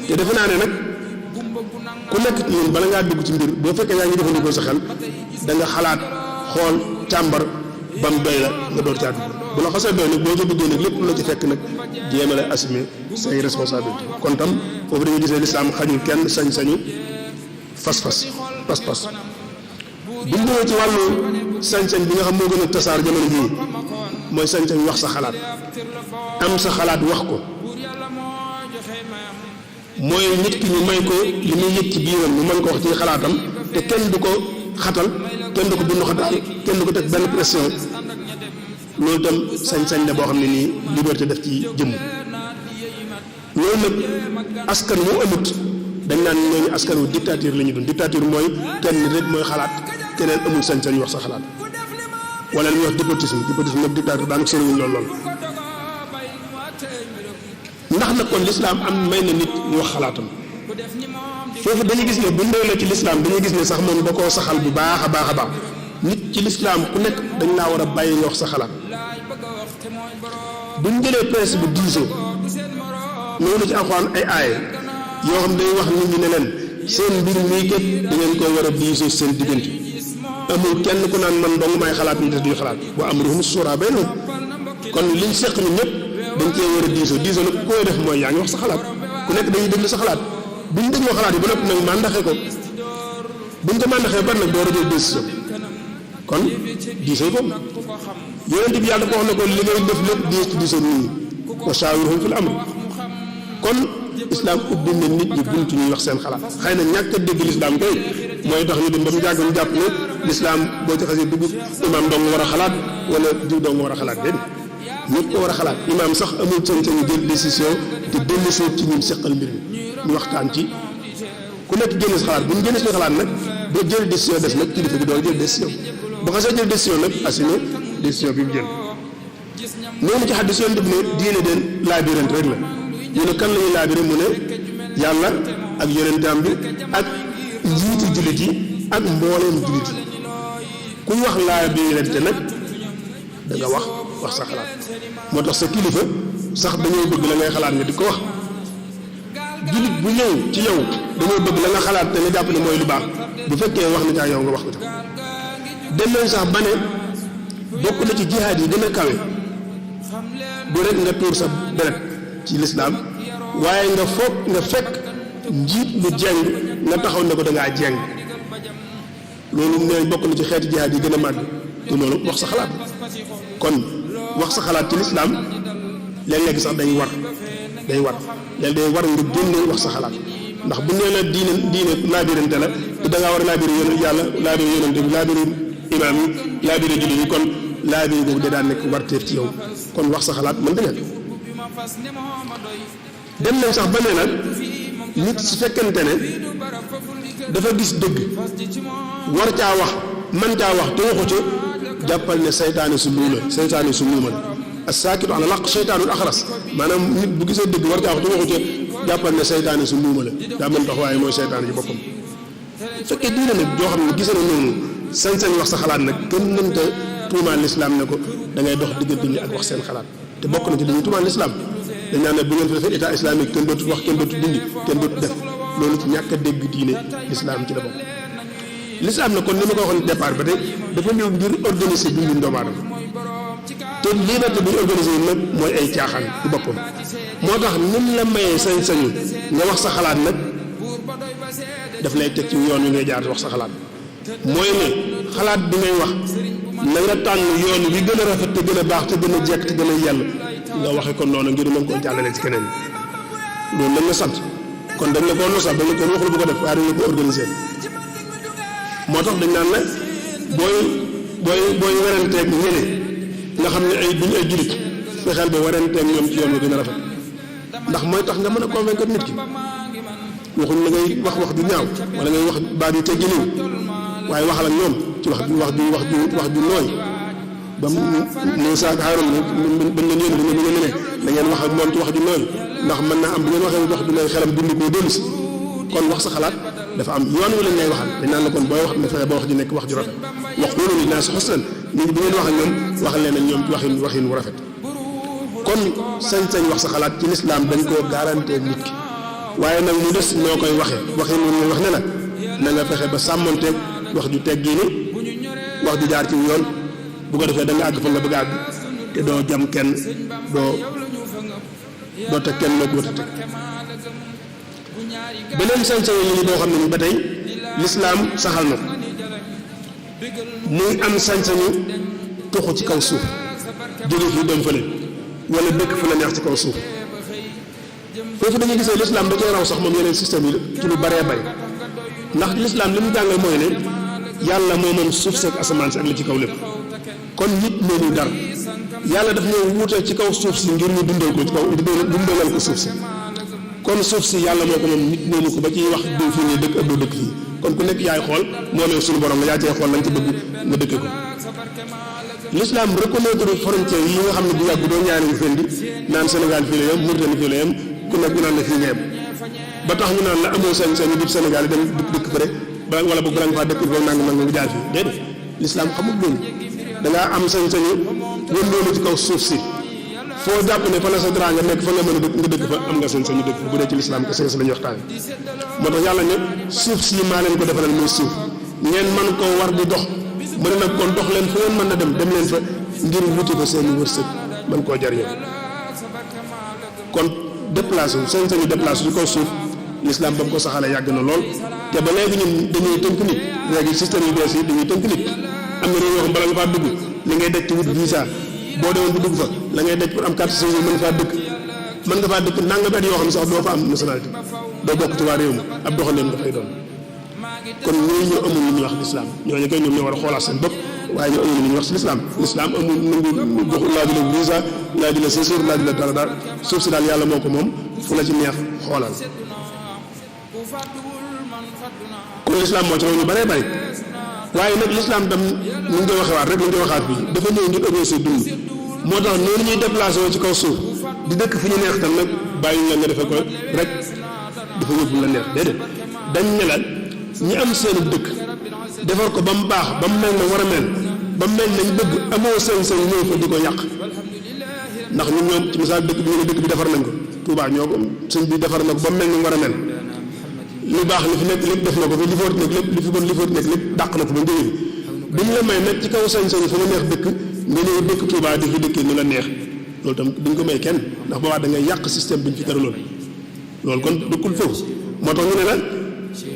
te defe naa ne nag ku nekk ñun bala ngaa dugg ci mbir boo fekkee yaa ngi jëfandikoo sa xel da nga xalaat xool càmbar ba mu doy la nga door caa dugg bu la xasee doy nag boo ca duggee nag lépp lu la ci fekk nag jéem a la assumer say responsabilité kon tam foofu dañuy gis ne lislaam xañul kenn sañ-sañu fas-fas pas-pas bu ñu ñëwee ci wàllu sañ-sañ bi nga xam moo gën a tasaar jamono jii mooy sañ-sañ wax sa xalaat am sa xalaat wax ko mooy nit ki ñu may ko li muy yëg ci biiram mu mën ko wax ci xalaatam te kenn du ko xatal kenn du ko bundu xatal kenn du ko teg benn pression loolu itam sañ-sañ la boo xam ne nii liberté def ci jëmm loolu nag askan wu amut dañ naan ñooñu askan wu dictature la ñu doon dictature mooy kenn rek mooy xalaat keneen amul sañ-sañ wax sa xalaat wala li ñuy wax despotisme nag dictature daanaka soriwuñ lool ndax nag kon lislaam am may na nit ñu wax xalaatam foofu dañuy gis ne bu ñu la ci lislaam dañuy gis ne sax moom da koo saxal bu baax a baax nit ci lislaam ku nekk dañ laa war a bàyyi nga wax sa xalaat bu ñu jëlee principe bu diisoo ñëw na ci alxuraan ay aaye yoo xam day wax nit ñi ne leen seen mbir mii kat da ngeen koy war a diisoo seen diggante amul kenn ku naan man dong may xalaat ñu des duñu xalaat wa amruhum suuraa baynahum kon liñ seq ñun ñëpp dañ cee war a diisoo nag ku koy def mooy yaa ngi wax sa xalaat ku nekk dañuy déglu sa xalaat bu ñu dégloo xalaat yi ba noppi nag màndaxee ko bu ñu ko màndaxee ba nag door a jël décision kon diisoo ko yonent bi yàlla ko wax na ko li ngay def lépp diisoo nit ñi wa shaawirhum fil amr kon islam ubbi na nit ñi buntu ñuy wax seen xalaat xëy na ñàkk a dégg lislaam koy mooy tax ñu dem ba mu jàgg ñu jàpp ne lislaam boo ci xasee dugg imaam dong war a xalaat wala diw dong war a xalaat déedéet ñëpp ko war a xalaat imaam sax amul sañ-sañu jël décision te dellu soo ci ñun seqal mbir mi ñu waxtaan ci ku nekk génne sa xalaat bu ñu génne suñu xalaat nag boo jël décision des nag kilifa bi doon jël décision bu xasee jël décision nag assumé décision bi mu jël noonu ci xaddis yoon def ne diine den laabirante rek la ñu ne kan la ñuy laabire mu ne yàlla ak yonentam bi ak njiiti jullit yi ak mbooleem jullit yi kuy wax laabirante nag da nga wax sa xalaat moo tax sa kilifa sax dañoo bëgg la ngay xalaat nga di ko wax jullit bu ñëw ci yow dañoo bëgg la nga xalaat te nga jàpp ne mooy lu baax bu fekkee wax na caa yow nga wax ko ca dem nañ sax ba ne bokk na ci jihaad yi gën a kawe du rek nga tuur sa deret ci lislaam waaye nga fekk njiit lu jeng nga taxaw ne ko da ngaa jeng loolu ne bokk na ci xeeti jihaad yi gën a màgg te loolu wax sa xalaat kon wax sa xalaat ci lislaam léeg-léeg sax day war léeg day war nga génne wax sa xalaat ndax bu nee la diine laabirante la te da ngaa war a laabire yàlla laabire yonente bi laabire imaam yi laabire jullit yi kon laabire boobu da daan nekk warteef ci yow kon wax sa xalaat mën na dem nañ sax ba ne nag nit su fekkente ne dafa gis dëgg war caa wax man caa wax te waxu ca jàppal ne saytaane su luuma la as-saakitu ala laq saytaanul axras maanaam nit bu gisee dëgg war caa wax te waxu ca jàppal ne saytaane su luuma la daa mën tax waaye mooy saytaane ci boppam fekkee diine nag joo xam ne gis na noonu sañ-sañ wax sa xalaat nag kenn mënta tuumaal lislaam ne ko da ngay dox diggante ñi ak wax seen xalaat te bokk na ci dañuy tuumaal lislaam dañ naan ne bu ngeen fi defee état islamique kenn dootu wax kenn dootu dindi kenn dootu def loolu ci ñàkk a dégg diine lislaam ci la bokk lislaam na kon ni ma ko waxoon départ ba tey dafa ñëw ngir organiser bi doomu aadama te liberté bu ñu organiser yi nag mooy ay caaxaan ci boppam moo tax nim la mayee sañ-sañu nga wax sa xalaat nag daf lay teg ci yoon wi ngay jaar wax sa xalaat mooy ne xalaat bi ngay wax na nga tànn yoon wi gën a rafet te gën a baax te gën a jekk te gën a yell nga waxe ko noonu ngir mën koo jàllale ci keneen loolu lañ la sant kon dañ la koo nosal dañ la ko waxul bu ko def waaye dañ la ko organiser moo tax dañ naan la booy weranteeg ñeneen nga xam ne ay duñ ay jullit fexeel ba weranteeg ñoom ci yoon wi gën a rafet ndax mooy tax nga mën a convaincre nit ki waxuñ la ngay wax ju ñaaw wala ngay wax baat yu tegginiw waaye waxal ak ñoom ci wax ju nooy ba Muusa ak Haaruun bañ leen yónni dañu ne da ngeen wax ak moom ci wax ju nooy ndax mën naa am bu ngeen waxee wax ju nooy xelam dund ko dellu si kon wax sa xalaat dafa am yoon wi lañ lay waxal dañ naan la kon booy wax na fexe ba wax ji nekk wax ju rafet wax loolu li naa si xusnan nit ñi bu ngeen wax ak ñoom waxal leen ak ñoom ci waxin wu rafet kon sañ-sañ wax sa xalaat ci lislaam dañ koo garanté nit ki waaye nag mu des noo koy waxee waxin wu ñu wax ne nag na nga fexe ba sàmmonteeg wax ju teggiini wax ju jaar ci yoon bu ko defee da nga àgg fa nga bëgg a àgg te doo jam kenn doo teg kenn loo ko war a teg beneen sañ-sañ yi boo xam ne ni ba tey lislaam saxal na muy am sañ-sañu tuxu ci kaw suuf jóge fii dem fële wala dëkk fu la neex ci kaw suuf foofu dañuy gisee lislaam da cee raw sax moom yeneen système yi ci lu baree bari ndax lislaam li mu jàngal mooy ne yàlla moo moom suuf seeg asamaan si ak li ci kaw lépp kon nit moomu dara yàlla daf ñëw wuute ci kaw suuf si ngir ñu dundal ko ci kaw dundalal ko suuf si kon suuf si yàlla moo ko moom nit moomu ko ba ciy wax diw fii nii dëkk ak doo dëkk fii kon ku nekk yaay xool moo ne suñu borom la yaa cee xool lañ ci bëgg nga dëkke ko l'islam reconnaître frontière yi nga xam ne bu yàgg doo ñaari ngi fendi naan Sénégal fii la yem Mauritanie fii la yem ku nekk ñu naan la fii nga yem ba tax ñu naan la amoo sañ-sañ ñu dib Sénégal yi dem dëkk fa rek wala boog balaa nga faa dëkk foofu nanga nga jaar fii déedéet l'islam xamul loolu dangaa am sañ-sañu wëndoolu ci kaw suuf si foo jàpp ne fa la sa dara nga nekk fa nga mën a dëkk nga dëkk fa am nga sañ-sañu dëkk fa bu dee ci l'islam kese la ñuy waxtaan moo tax yàlla ne suuf si maa leen ko defalal muy suuf ngeen mën koo war di dox mu ne nag kon dox leen fu ngeen mën na dem leen fa ngir wuti ko seen wërsëg mën koo jariñoo kon déplacé wu sañ-sañu déplacé ci kaw suuf l'islam ba mu ko saxalee yàgg na lool te ba léegi ñun dañuy tënk nit léegi système yu bees yi dañuy tënk nit am na réew yoo xam bala nga faa dugg li ngay daj ci wut visa boo demoon bu dugg fa la ngay daj pour am carte séjour mën nga faa dëkk nangam at yoo xam ne sax doo fa am nationalité doo bokk ci waa réew mi ab doxaleen nga fay doon kon ñooñu ñoo amul lu ñuy wax l'islam ñooñu koy ñoom ñoo war a xoolaat seen bopp waaye ñoo amul lu ñuy wax ci l'islam l'islam amul nangu jox laaju la visa laaju la séjour laaju la dara dara suuf si daal yàlla moo ko moom fu la ci neex xoolal kon l'islam moo ci raw ñu bëree bëri waaye nag l'islam tam ñu ngi koy waxewaat rek ñu ngi koy waxaat fii dafa ñëw ngir organiser dund moo tax noonu ñuy déplacé ci kaw suuf di dëkk fi ñu neex tam nag bàyyi la nga defee ko rek dafa yóbbu la neex déedéet dañ ne la ñi am seen dëkk defar ko ba mu baax ba mu mel na war a mel ba mu mel nañ bëgg amoo sañ-sañ ñëw fa di ko yàq ndax ñun ñoom ci misaal dëkk bi ñu ne dëkk bi defar nañ ko Touba ñoo ko sëñ bi defar na ko ba mu mel ni war a mel lu baax li fi nekk lépp def na ko li foot nekk lépp li fi bon li foot nekk lépp dàq na ko ba njëriñ bi ñu la may nag ci kaw sañ-sañ fa nga neex dëkk nga ñëw dëkk Touba di fi dëkkee ni la neex loolu tam duñ ko may kenn ndax boobaa da ngay yàq système bi ñu fi tëraloon loolu kon dëkkul foofu moo tax ñu ne la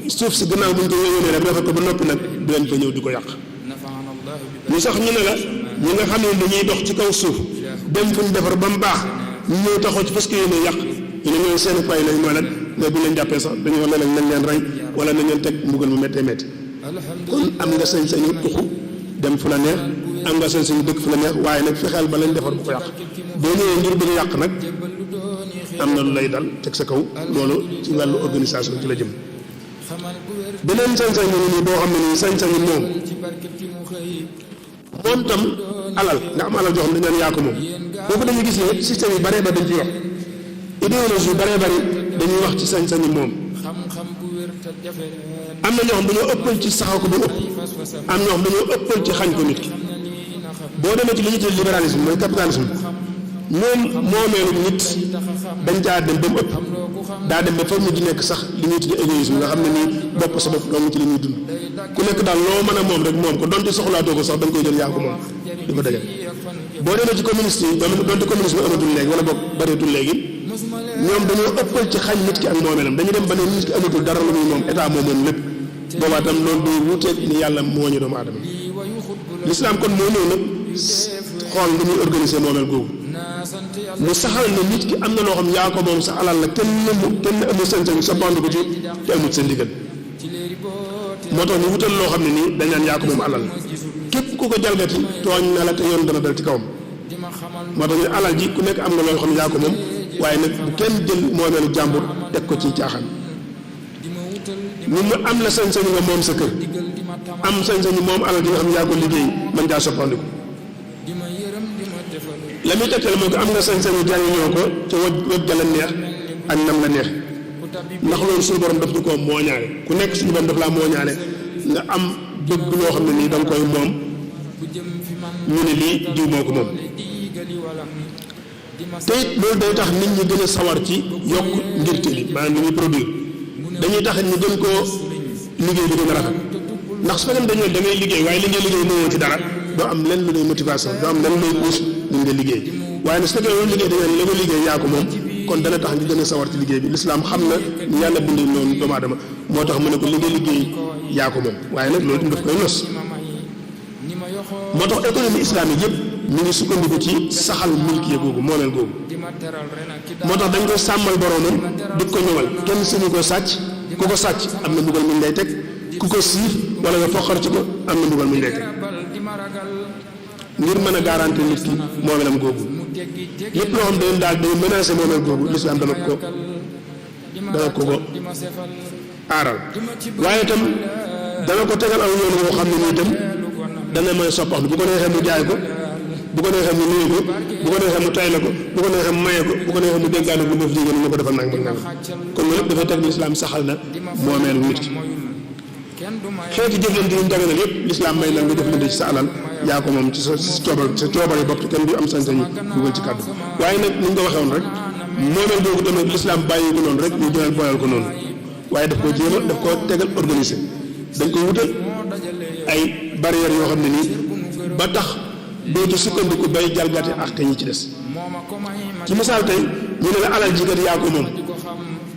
suuf si gannaaw bu ñu ko yónnee rek defar ko ba noppi nag dinañ fa ñëw di ko yàq ñu sax ñu ne la ñi nga xam ne dañuy dox ci kaw suuf dem fu ñu defar ba mu baax ñu ñëw taxaw ci parce que yéene yàq ñu ne ñooy seen fay lañ mooy lan mais bu ñu leen jàppee sax dañoo ne nañ leen rey wala nañ leen teg mbugal mu méttee métti kon am nga sañ-sañu tuxu dem fu la neex am nga sañ-sañu dëkk fu la neex waaye nag fexeel ba lañ defar bu ko yàq boo ñëwee ngir bëgg yàq nag am na lu lay dal teg sa kaw loolu ci wàllu organisation ci la jëm beneen sañ-sañ nii boo xam ne nii sañ-sañu moom tam alal nga am alal joo xam ne dañ naan yaa ko moom foofu dañuy gis ne système yi baree ba dañ ciy wax idéologie yu baree bari dañuy wax ci sañ-sañu moom am na ñoo xam dañoo ëppal ci saxaw ko ba ëpp am ñoo xam dañoo ëppal ci xañ ko nit ki boo demee ci li ñuy tuddee libéralisme mooy capitalisme ñoom moomeelu nit dañ caa dem ba mu ëpp daa dem ba fa mujj nekk sax li ñuy tuddee égoïsme nga xam ne nii bopp sa bopp dong ci li ñuy dund ku nekk daal loo mën a moom rek moom ko donte soxlaatoo ko sax da nga koy jël yaa ko moom di ko dajal boo demee ci communiste yi donte communisme amatul léegi wala boog bareetul léegi ñoom dañoo ëppal ci xañ nit ki ak moomeelam dañu dem ba ne nit ki amatul dara lu muy moom état moo moom lépp boobaa tam loolu day wuuteeg ni yàlla moo ñu doomu aadama l'islam kon moo ñëw nag xool lu muy organiser moomeel googu mu saxal ne nit ki am na loo xam yaa ko moom sa alal la kenn amul sañ-sañ sa band ko ci te amul sa ndigal moo tax ñu wutal loo xam ne nii dañ naan yaa ko moom alal képp ku ko jalgati tooñ na la te yoon dana dal ci kawam moo tax ñu alal ji ku nekk am nga loo xam ne yaa ko moom waaye nag bu kenn jël moomeelu jàmbur teg ko ci caaxaan ñu mu am la sañ-sañu nga moom sa kër am sañ-sañu moom alal ji nga xam ne yaa ko liggéey mën caa soppandiku la muy tegtal moo ko am nga sañ-sañu jariñoo ko ca wëj ga la neex ak nam la neex ndax loolu suñu borom daf ñu koo mooñaale ku nekk suñu borom daf laa mooñaale nga am bëgg loo xam ne nii da nga koy moom ñu ne lii diw moo ko moom te it loolu day tax nit ñi gën a sawar ci yokk ngirte li maanaam li ñuy produire dañuy tax ñu gën koo liggéey di gën a rafet ndax su fekkee dañoo da ngay liggéey waaye li ngay liggéey mënoo ci dara doo am lenn lu lay motivation doo am lenn lay pousse ñu nga liggéey waaye nag su fekkee loolu liggéey dañoo la nga liggéey yaa ko moom kon dana tax nga gën a sawar ci liggéey bi lislaam xam na ni yàlla bindee noonu doomu aadama moo tax mu ne ko li nga liggéey yaa ko moom waaye nag loolu daf koy nos moo tax économie islamique yëpp ñu ngi sukkandiku ci saxal milkiye googu moomeel googu moo tax dañ ko sàmmal boroomam di ko ñëwal kenn suñu ko sàcc ku ko sàcc am na mbugal muñ lay teg ku ko siif wala nga foqar ci ko am na mbugal muñ lay teg ngir mën a garanti nit ki moomeelam googu lépp loo xam ne daal day menacé moomeel googu lislaam dana ko aaral waaye itam dana ko tegal aw yoon woo xam ne nii itam dana mën a soppaxlu bu ko neexee mu jaay ko bu ko neexee mu nuyu ko bu ko neexee mu tay la ko bu ko neexee mu maye ko bu ko neexee mu dénkaane ko def jigéen ñu ko defal nag nag kon loolu lépp dafay teg lislaam saxal na moomeelu nit ki xeeti jëflante yi ñu daganal yëpp lislaam may la nga jëflante ci sa alal yaa ko moom ci sa coobare bopp te kenn du am sañ-sañu dugal ci kàddu waaye nag ni ñu ko waxee woon rek moomeel boobu tamit lislaam bàyyi ko noonu rek ñu jëlal boyal ko noonu waaye daf koo jéema daf koo tegal organisé dañ koy wutal ay barrières yoo xam ne nii ba tax dootu sukkandiku bay jalgati ak ñi ci des ci misaal tey ñu ne la alal ji kat yaa ko moom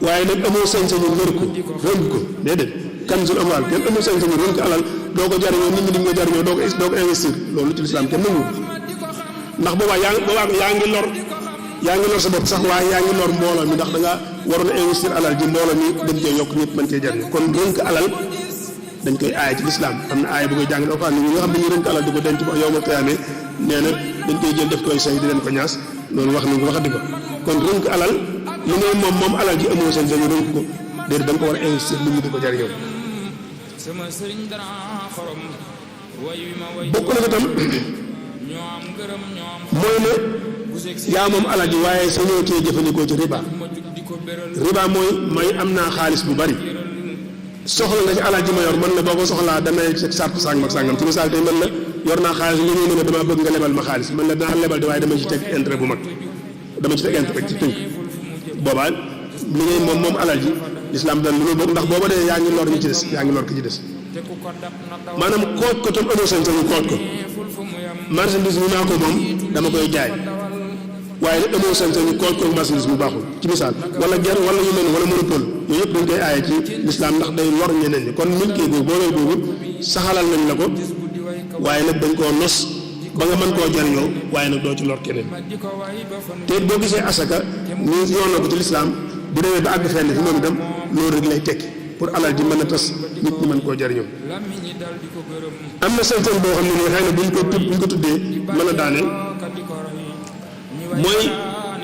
waaye nag amoo sañ-sañu wër ko rënk ko déedéet kanzul amwaal kenn amoo sañ-sañu rënk alal doo ko jariñoo nit ñi di nga jariñoo doo ko investir loolu ci lislaam kenn nangu ndax boobaa yaa ngi lor sa bopp sax waaye yaa ngi lor mbooloo mi ndax da nga waroon a investir alal ji mbooloo mi dañ koy yokk ñëpp mën cee jariñoo kon rënk alal dañ koy aaya ci lislaam am na aaya bu koy jàngale alxuraan ñi nga xam ne ñu rënk alal di ko denc ba yow ma xiyaamee nee na dañ koy jël def koy say di leen ko ñaas loolu wax nañ ko waxati ko kon rënk alal li ngay moom alal ji amoo seen sañu rënk ko déedéet da nga ko war a investir nit ñi di ko jariñoo bokk na ko tam mooy ne yaa moom alal ji waaye sañoo cee jëfandikoo ci riba mooy may am naa xaalis bu bari soxla nga ci alal ji ma yor man la boo ko soxlaa damay ci sart sàngam ci misaal tey man la yor naa xaalis li ñuy ne dama bëgg nga lebal ma xaalis man la danaa lebal di waaye dama ci teg intérêt bu mag dama ci teg intérêt ci tënk boobaa li ngay moom alal ji lislaam dan lu bokk ndax booba dee yaa ngi lor ñi ci des yaa ngi lor ki ci des maanaam kooj ko tam amoo sañ-sañu kooj ko marchandise mi naa ko moom dama koy jaay waaye nag amoo sañ-sañu kooj ko marchandise mu baaxul ci misaal wala ger wala yu mel wala monopole yooyu yëpp dañ koy aaye ci lislaam ndax day lor ñeneen ñi kon milkee googu boobee googu saxalal nañ la ko waaye nag dañ koo nos ba nga mën koo jariñoo waaye nag doo ci lor keneen te boo gisee asaka ñu yoon na ko ci lislaam bu demee ba àgg fenn fi moom itam loolu rek lay tekki pour alal ji mën a tas nit ñi mën koo jariñoo am na sañ-sañ boo xam ne nii xëy na buñ ko tuddee mën a daaneel mooy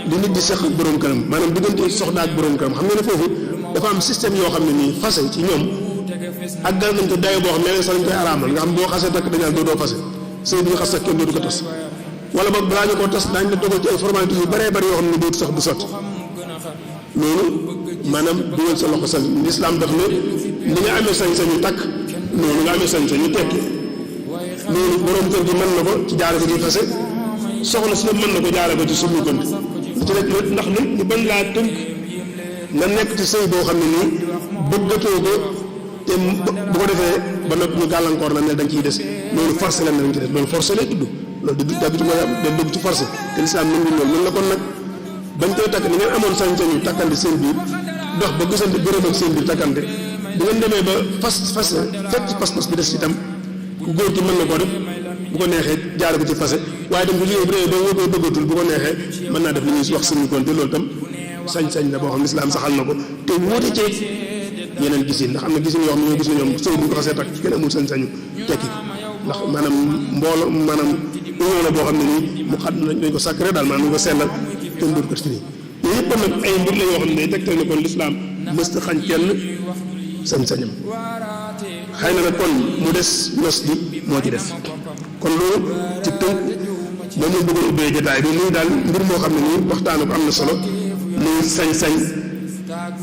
li nit di seq ak borom këram maanaam diggante soxna ak borom këram xam nga ne foofu dafa am système yoo xam ne nii fase ci ñoom ak dal nañ ko dayo boo xam ne sax dañ koy araamal nga xam boo xasee takk dañal doo fase sëy bi ñu xas sax kenn dootu ko tas wala boog balaa ñu koo tas daañu la dogal ci ay formalité yu bëree bëri yoo xam ne dootu sax du sotti loolu maanaam dugal sa loxo sañ lislaam daf ne ni nga amee sañ-sañu takk noonu nga amee sañ-sañu tekki loolu borom kër gi mën na ko ci jaare ko ci fase soxna si mën na ko jaare ko ci summi kon ci rek ndax nit ñu bañ laa tënk nga nekk ci sëy boo xam ne nii bëggatoo ko te bu ko defee ba noppi ñu gàllankoor la ne da nga ciy des loolu forcé la ne da nga ciy des loolu forcé lay tudd loolu di dabitu mooy da dugg ci forcé te lislaam nangu loolu mën na kon nag bañ koy takk ni ngeen amoon sañ-sañu takkante seen biir dox ba gisante gërëm ak seen biir takkante bu ngeen demee ba fas fekk ci pas-pas bi des itam ku góor ki mën na koo def bu ko neexee jaare ko ci fase waaye dem bu liggéey bu dee ba woo koy bëggatul bu ko neexee mën naa def li ñuy wax suñu kon te loolu tam sañ-sañ la boo xam lislaam saxal na ko te wóote ci yeneen gisin ndax am na gisin yoo xam ne ñoo gis ne ñoom sëy bu ñu ko xasee takk kenn amul sañ-sañu tekki ko ndax maanaam mbooloo maanaam union la boo xam ne nii mu xam nañ ko sacré daal maanaam ñu ko sellal te mu doon ko firi yooyu yëpp nag ay mbir la yoo xam ne day tegtal ne kon lislaam mësta xañ kenn sañ-sañam xëy na nag kon mu des nos gi moo ci des kon loolu ci tënk moom lañ bëggoon ubbee jotaay bi muy daal mbir moo xam ne nii waxtaanu ko am na solo muy sañ-sañ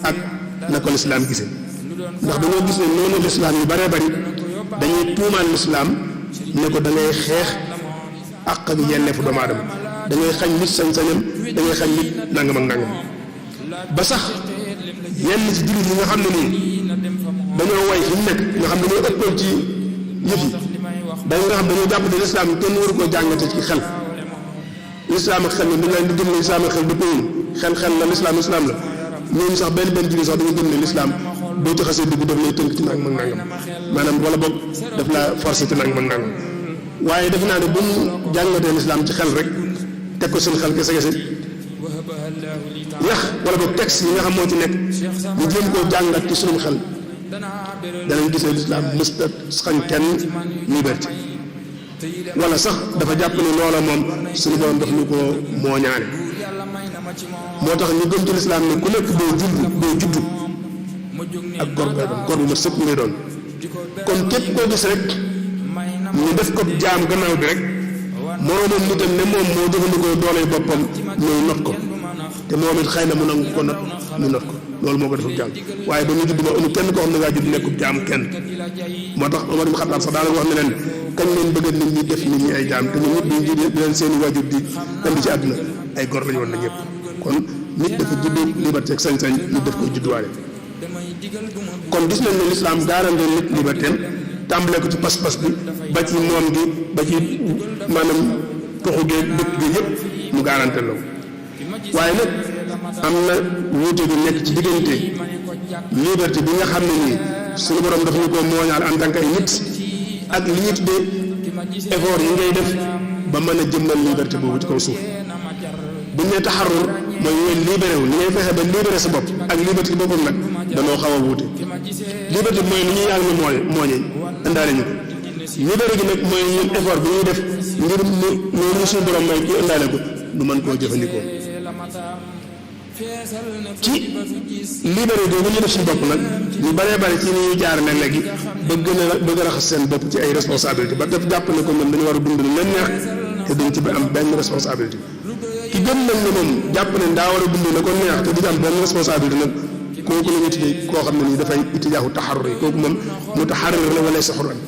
ak na ko lislaam gisee ndax dañoo gis ne noonu lislaam yu bëree bëri dañuy tuumaan lislaam ne ko da ngay xeex àq ak yelleefu doomu aadama da ngay xañ nit sañ-sañam da ngay xañ nit nangam ak nangam ba sax yenn ci jullit yi nga xam ne nii dañoo way fi mu nekk nga xam ne dañoo ëppal ci yëf yi dañ nga xam dañoo jàpp ne lislaam kenn waru koo jàngate ci xel lislaam ak xel mi dañ leen di gëm ne lislaam ak xel dëppawuñ xel la lislaam la ñooñu sax benn jullit sax dañu gëm ne lislaam boo ci xasee dugg daf lay tënk ci nangam ak nangam maanaam wala boog daf la forcé ci nangam ak nangam waaye defe naa ne bu ñu jàngatee lislaam ci xel rek teg ko seen xel kese yax wala boog texte yi nga xam moo ci nekk ñu jéem koo jàngat ci suñu xel danañ gis ne lislaam mësta xañ kenn liberté wala sax dafa jàpp ne loola moom suñu borom daf ñu ko mooñaale moo tax ñu gëm ci lislaam ne ku nekk doo juddu ak gor ngay doon gor bu ma sëpp ngay doon kon képp koo gis rek ñu def ko jaam gannaaw bi rek moroomam nitam ne moom moo jëfandikoo dooley boppam ñooy not ko te moom it xëy na mu nangu ko not ñu not ko loolu moo ko defub jaam waaye ba ñu judd ba amul kenn koo xam ne ngaa judd nekkub jaam kenn moo tax Omar ibn Khattab sax daanaka wax ne leen kañ leen bëgg nit ñi def nit ñi ay jaam te ñu ñëpp ñu di leen seeni waajur di indi ci àdduna ay gor lañu woon na ñëpp kon nit dafa judd liberté ak sañ-sañ nit daf koy judduwaale kon gis nañ ne lislaam garanté nit liberté tàmbale ko ci pas-pas bi ba ci moom gi ba ci maanaam toxu gee dëkk gi yëpp mu garanté la waaye nag am na wuute bi nekk ci diggante liberté bi nga xam ne nii suñu borom daf ñu ko mooñaal en tant que ay nit ak li ñu tuddee effort yi ngay def ba mën a jëmmal liberté boobu ci kaw suuf bu ñu nee taxarur mooy ñooy libéré wu li ngay fexe ba libéré sa bopp ak liberté boppam nag danoo xaw a wuute liberté mooy li ñuy yàlla mooñee indaale ñu ko libéré gi nag mooy ñun effort bi ñuy def ngir mu loolu suñu borom may kii indaale ko du mën koo jëfandikoo ci libéré googu ñu def suñu bopp nag ñu bëree bëri ci ni ñuy jaar ne léegi bëgg a raxas seen bopp ci ay responsabilité ba def jàpp ne ko ñoom dañu war a dund lu leen neex te duñ ci am benn responsabilité ki gëm nag ne moom jàpp ne daa war a dund la ko neex te du ci am benn responsabilité nag kooku la ñu tuddee koo xam ne nii dafay itijaahu taxarur yi kooku moom mu taxarur la wala sa xuran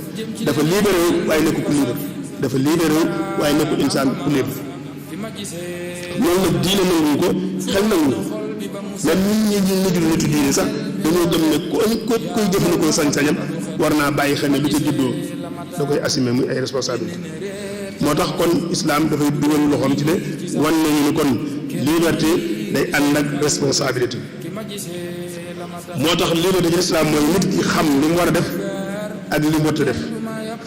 dafa libéré wu waaye nekkul ku libre dafa libéré wu waaye nekkul insaan ku libre loolu nag diine nangu ko xel nangu ko même ñun ñi mujjul nitu diine sax dañoo gëm ne koy jëfandikoo sañ-sañam war naa bàyyi xel ne lu ca juddoo da koy assumer muy ay responsabilité moo tax kon islam dafay dugal loxoom ci ne wan nañu ni kon liberté day ànd ak responsabilité moo tax liberté ci islam mooy nit ki xam li mu war a def ak li mu war a def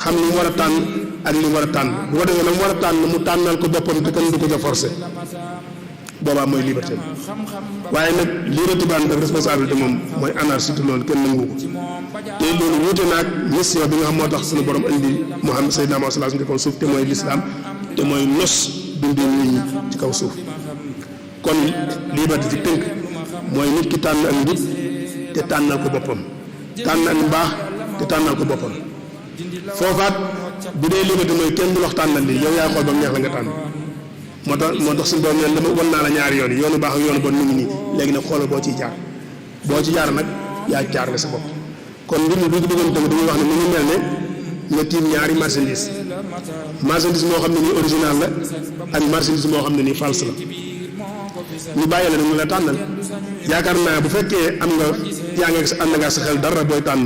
xam li mu war a tànn ak li mu war a tànn bu ko defee nag mu war a tànn mu tànnal ko boppam te kenn du ko ca forcé boobaa mooy liberté bi waaye nag liberté bi ànd ak responsabilité moom mooy anarchie te loolu kenn nangu ko te loolu wuute naag mission bi nga xam moo tax suñu borom indi Muhammad Seydina Muhammad sallallahu alayhi wasallam ci kaw suuf te mooy lislaam te mooy nos dundin nit ñi ci kaw suuf kon liberté ci tënk mooy nit ki tànn ak njub te tànnal ko boppam tànn ak mbaax te tànnal ko boppam foofaat bu dee liberté mooy kenn du wax tànnal lii yow yaa xool ba mu neex la nga tànn moo tax suñu doom ne wan naa la ñaari yoon yoonu baax ak yoonu bon mi ngi nii léegi nag xoolal boo ciy jaar nag yaa jaarale sa bopp kon mbir mi bu ñu bëggoon tamit dañuy wax ne mu ngi mel ne nga tiim ñaari marchandise moo xam ne nii original la ak marchandise moo xam ne nii false la ñu bàyyi la nag ñu la tànnal yaakaar naa bu fekkee yaa ngi ànd nga sa xel dara booy tànn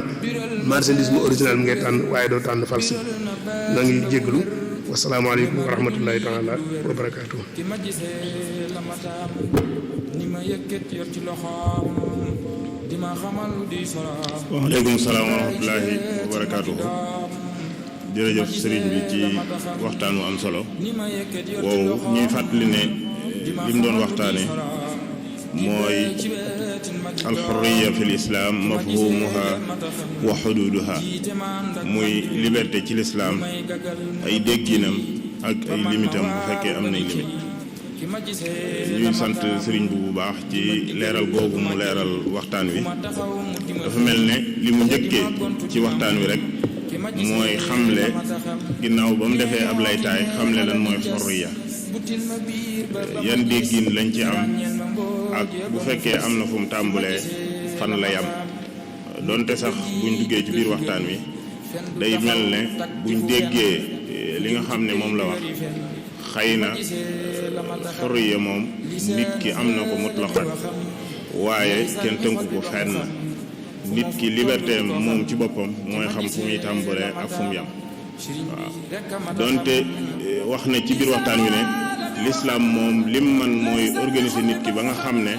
marchandise mu original mi ngay tànn waaye doo tànn false na ngi jéggalu wasalaamaaleykum wa rahmatullahi taala wa barakaatu.
waaleykum salaam wa rahmatullahi wa barakaatu. jërëjëf sëriñ bi ci waxtaan wu am solo woowu ñuy fàttali ne li mu doon waxtaane mooy alxurriya fi lislaam mafhumuha wa xududuha muy liberté ci lislaam ay dégginam ak ay limitam bu fekkee am nay limite. ñuy sant sëriñ bu baax ci leeral googu mu leeral waxtaan wi. dafa mel ne li mu njëkkee ci waxtaan wi rek mooy xamle ginnaaw ba mu defee ab laytaay xamle lan mooy xurriya, yan déggin lañ ci am ak bu fekkee am na fu mu tàmbulee fan la yam. donte sax buñ duggee ci biir waxtaan wi day mel ne buñ déggee li nga xam ne moom la wax xëy na xurriya moom nit ki am na ko mutlaqan waaye kenn tënku ko fenn. nit ki liberté moom ci boppam mooy xam fu muy tàmbalee ak fu mu yam. waaw donte wax na ci biir waxtaan wi ne l'islam moom lim man mooy organiser nit ki ba nga xam ne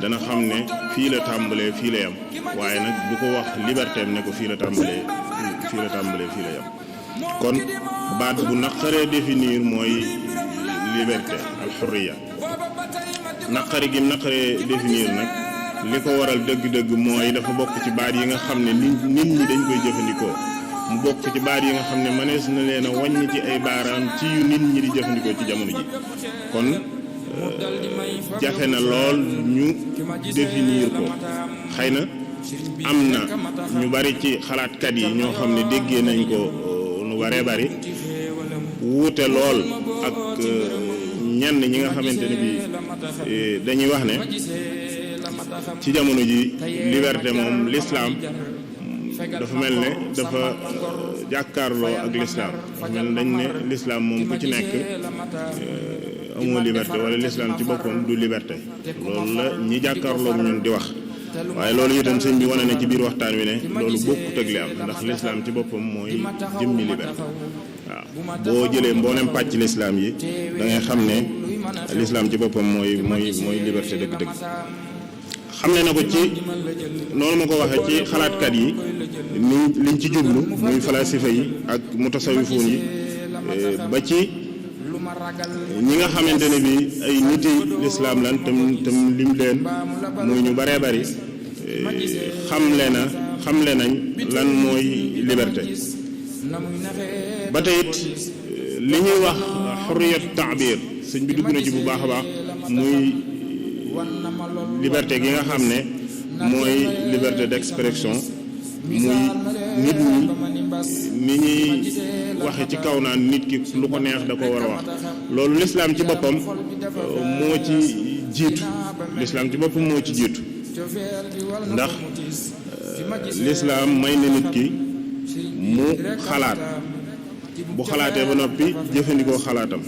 dana xam ne fii la tàmbalee fii la yam, waaye nag du ko wax liberté am ne ko fii la tàmbalee fii la yam. kon baat bu naqaree définir mooy liberté alxurriya. naqari gi naqaree définir nag li ko waral dëgg-dëgg mooy dafa bokk ci baat yi nga xam ne nit ñi dañ koy jëfandikoo, mu bokk ci baat yi nga xam ne mënees na leen a wàññi ci ay baaraam ci yu nit ñi di jëfandikoo ci jamono ji. kon jafe na lool ñu définir ko. xëy na am na ñu bari ci xalaatkat yi ñoo xam ne déggee nañ ko nu baree bari wuute lool ak ñenn ñi nga xamante ne bi dañuy wax ne ci jamono ji liberté moom l'islam dafa mel ne dafa jàkkaarloo ak l'islam. dafa mel ne dañ ne l'islam moom ku ci nekk amoo liberté wala l'islam ci boppam du liberté. loolu la ñi jàkkaarloo ñun di wax. waaye loolu itam sëñ bi wane na ci biir waxtaan wi ne loolu bokkut ak li am, ndax l'islam ci boppam mooy jëmmi liberté. waaw boo jëlee mboolem pàcc l'islam yi da ngay xam ne l'islam ci boppam mooy liberté dëgg-dëgg. xam ne na ko ci noonu ma ko waxee ci xalaatkat yi ni liñ ci jublu muy falasifa yi ak mutasawifuun yi ba ci ñi nga xamante ne bi ay niti lislaam lan tam lim leen muy ñu baree bari xamle nañ lan mooy liberté. ba tey it li ñuy wax xurriyat taabir sëñ bi dugg na ci bu baax a baax muy liberté gi nga xam ne mooy liberté d'expression, muy nit ñi ni ñuy waxe ci kaw naan nit ki lu ko neex da ko war a wax. loolu l'islam ci boppam moo ci jiitu. l'islam ci boppam moo ci jiitu ndax l'islam may na nit ki mu xalaat, bu xalaatee ba noppi jëfandikoo xalaatam.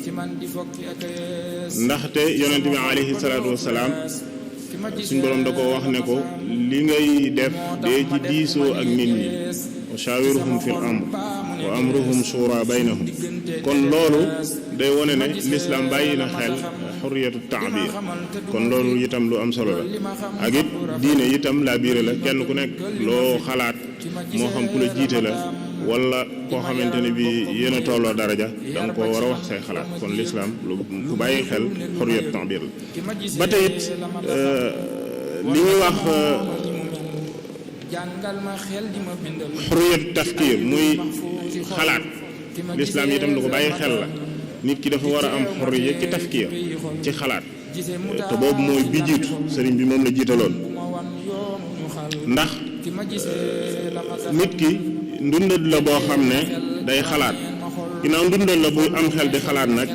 ndaxte yonent bi alayhi salaatu wassalaam suñ boroom da ko wax ne ko li ngay def dee ci diisoo ak nit ñi wa shaawiruhum fil amr wa amruhum shura baynahum. kon loolu day wone ne l'islam bàyyi na xel xurriyatu taabir. kon loolu itam lu am solo la. ak it diine itam laa biire la, kenn ku nekk loo xalaat moo xam ku la jiite la wala koo xamante ne bi yéen a tolloo daraja da nga koo war a wax say xalaat. kon l'islam lu ku bàyyi xel xurriyatu taabir la. ba tey it li ñuy wax xurriyatu tafkiir muy xalaat, l'islam itam lu ko bàyyi xel la. nit ki dafa war a am xurriya ci tafkiir, ci xalaat, te boobu mooy bi jiitu. sëriñ bi moom la jiitaloon ndax nit ki ndundal la boo xam ne day xalaat. ginnaaw ndundal la buy am xel di xalaat nag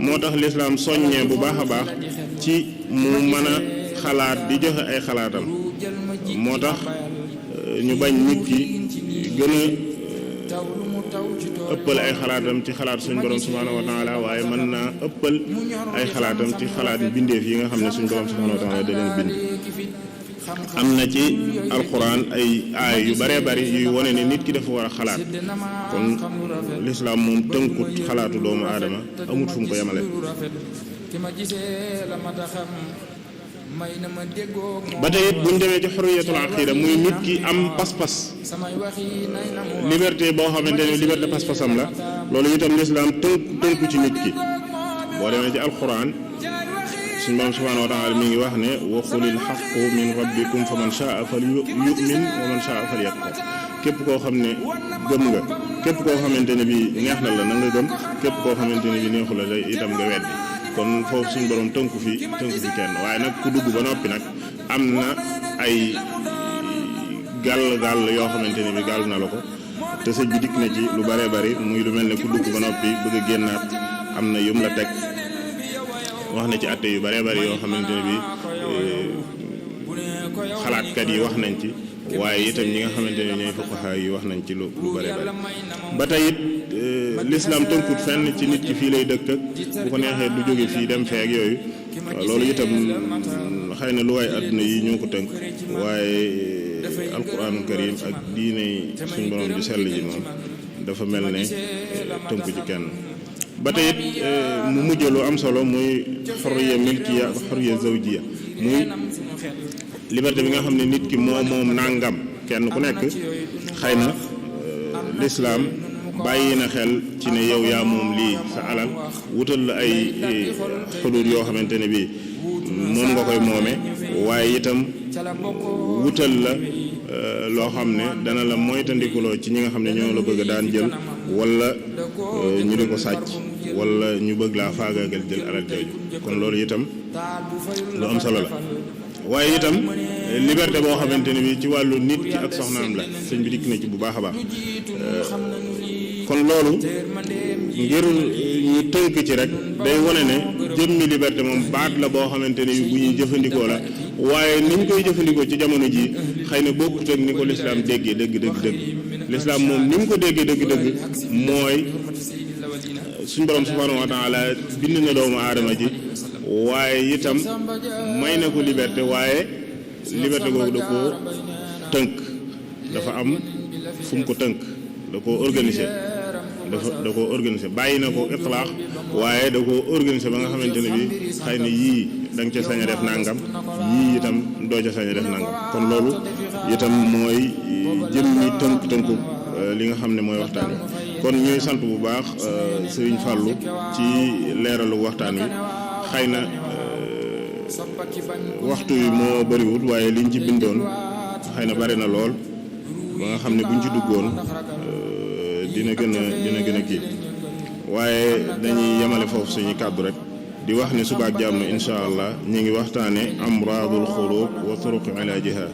moo tax l'islam soññee bu baax a baax ci mu mën a xalaat di joxe ay xalaatam. moo tax ñu bañ nit ki gën a ëppal ay xalaatam ci xalaat suñ borom subhaanahu wa taala, waaye mën naa ëppal ay xalaatam ci xalaat bindeef yi nga xam ne suñ borom subhaanahu wa taala da leen bind. am na ci alquran ay aay yu baree bari yuy wone ne nit ki dafa war a xalaat. kon l'islam moom tënkut xalaatu doomu aadama, amut fu mu ko yemale. ba tey it buñ demee ci xurriyatul aqida muy nit ki am pas-pas, liberté boo xamante ne liberté pas-pasam la. loolu itam l'islam tënku ci nit ki. boo demee ci alquran suñu borom subhanahu wa taala mi ngi wax ne wa qulil haqqu min rabbikum fa man shaa falyu'min wa man shaa falyakfur képp koo xam ne gëm nga képp koo xamante ne bi neex na la na nga gëm képp koo xamante ne bi neexu la day itam nga weddi kon foofu suñu borom tënku fi kenn waaye nag ku dugg ba noppi nag am na ay gàll yoo xamante ne bi gàll na la ko te sëñ bi dikk na ci lu bëree bëri muy lu mel ne ku dugg ba noppi bëgg a génnaat am na yum la teg wax na ci atte yu bëree bëri yoo xamante ne bi xalaatkat yi wax nañ ci waaye itam ñi nga xamante ne ñooy fuqaha yi wax nañ ci lu bëree bëri ba tey it l'islam tënkut fenn ci nit ki fii lay dëkk ak bu ko neexee du jóge fii dem fee ak yooyu loolu itam xëy na lu waay àdduna yi ñoo ko tënk waaye alquranul karim ak diine suñ borom ju sell ji moom dafa mel ne tënku ci kenn ba tey it mu mujj lu am solo muy xorriya milkiya ak xorriya zawjiya muy liberté bi nga xam ne nit ki moom nangam kenn ku nekk xëy na lislaam bàyyi na xel ci ne yow yaa moom lii sa alal wutal la ay xuduud yoo xamante ne bii moom nga koy moome waaye itam wutal la loo xam ne dana la moytandikuloo ci ñi nga xam ne ñoo la bëgg daan jël wala ñu di ko sàcc wala ñu bëgg laa faagaagal jël alal jooju kon loolu itam lu am solo la waaye itam liberté boo xamante ne bi ci wàllu nit ki ak soxnaam la sëñ bi dikk na ci bu baax a baax kon loolu ngir ñu tënk ci rek day wane ne jëmmi liberté moom baat la boo xamante ne bu ñuy jëfandikoo la waaye ni ñu koy jëfandikoo ci jamono ji xëy na bokkut ak ni ko lislaam déggee dëgg lislaam moom ni mu ko déggee dëgg mooy suñ borom subhanahu wa taala bind na doomu aadama ji waaye itam may na ko liberté waaye liberté googu da koo tënk dafa am fu mu ko tënk da koo organiser bàyyi na ko itlaax waaye da koo organiser ba nga xamante ne bi xëy na yii da nga ca sañ a def nangam yii itam doo ca sañ a def nangam kon loolu itam mooy jëmmi tënku li nga xam ne mooy waxtaan wi kon ñuy sant bu baax Sëriñ Fàllu ci leeralu waxtaan wi xëy na waxtu wi moo bëriwul waaye liñ ci bindoon xëy na bari na lool ba nga xam ne buñ ci duggoon dina gën a kii waaye dañuy yemale foofu suñu kàddu rek di wax ne suba ak jàmm incha allah ñu ngi waxtaane amraadul xuluub wa turuq ilaajiha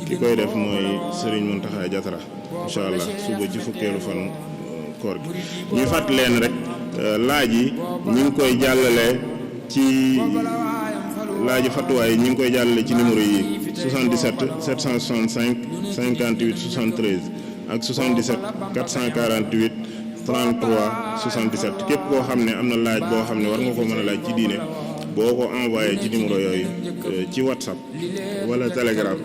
ki koy def mooy Serigne Mountakha Diatara incha allah suba ci fukkeelu fanu koor gi ñuy fàttali leen rek laaj yi ñu ngi koy jàllale ci laaji fattuwaay yi ñu ngi koy jàllale ci numéro yi 77 765 58 73 ak 77 448 33 77 képp koo xam ne am na laaj boo xam ne war nga ko mën a laaj ci diine boo ko envoyé ci numéro yooyu ci WhatsApp wala Telegram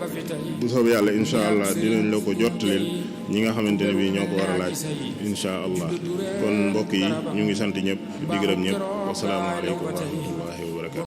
bu soobee yàlla incha allah dinañ la ko jottalil ñi nga xamante ne bii ñoo ko war a laaj incha allah kon mbokk yi ñu ngi sant ñëpp di gërëm ñëpp wasalaamaaleykum wa rahmatullahi wa barakatu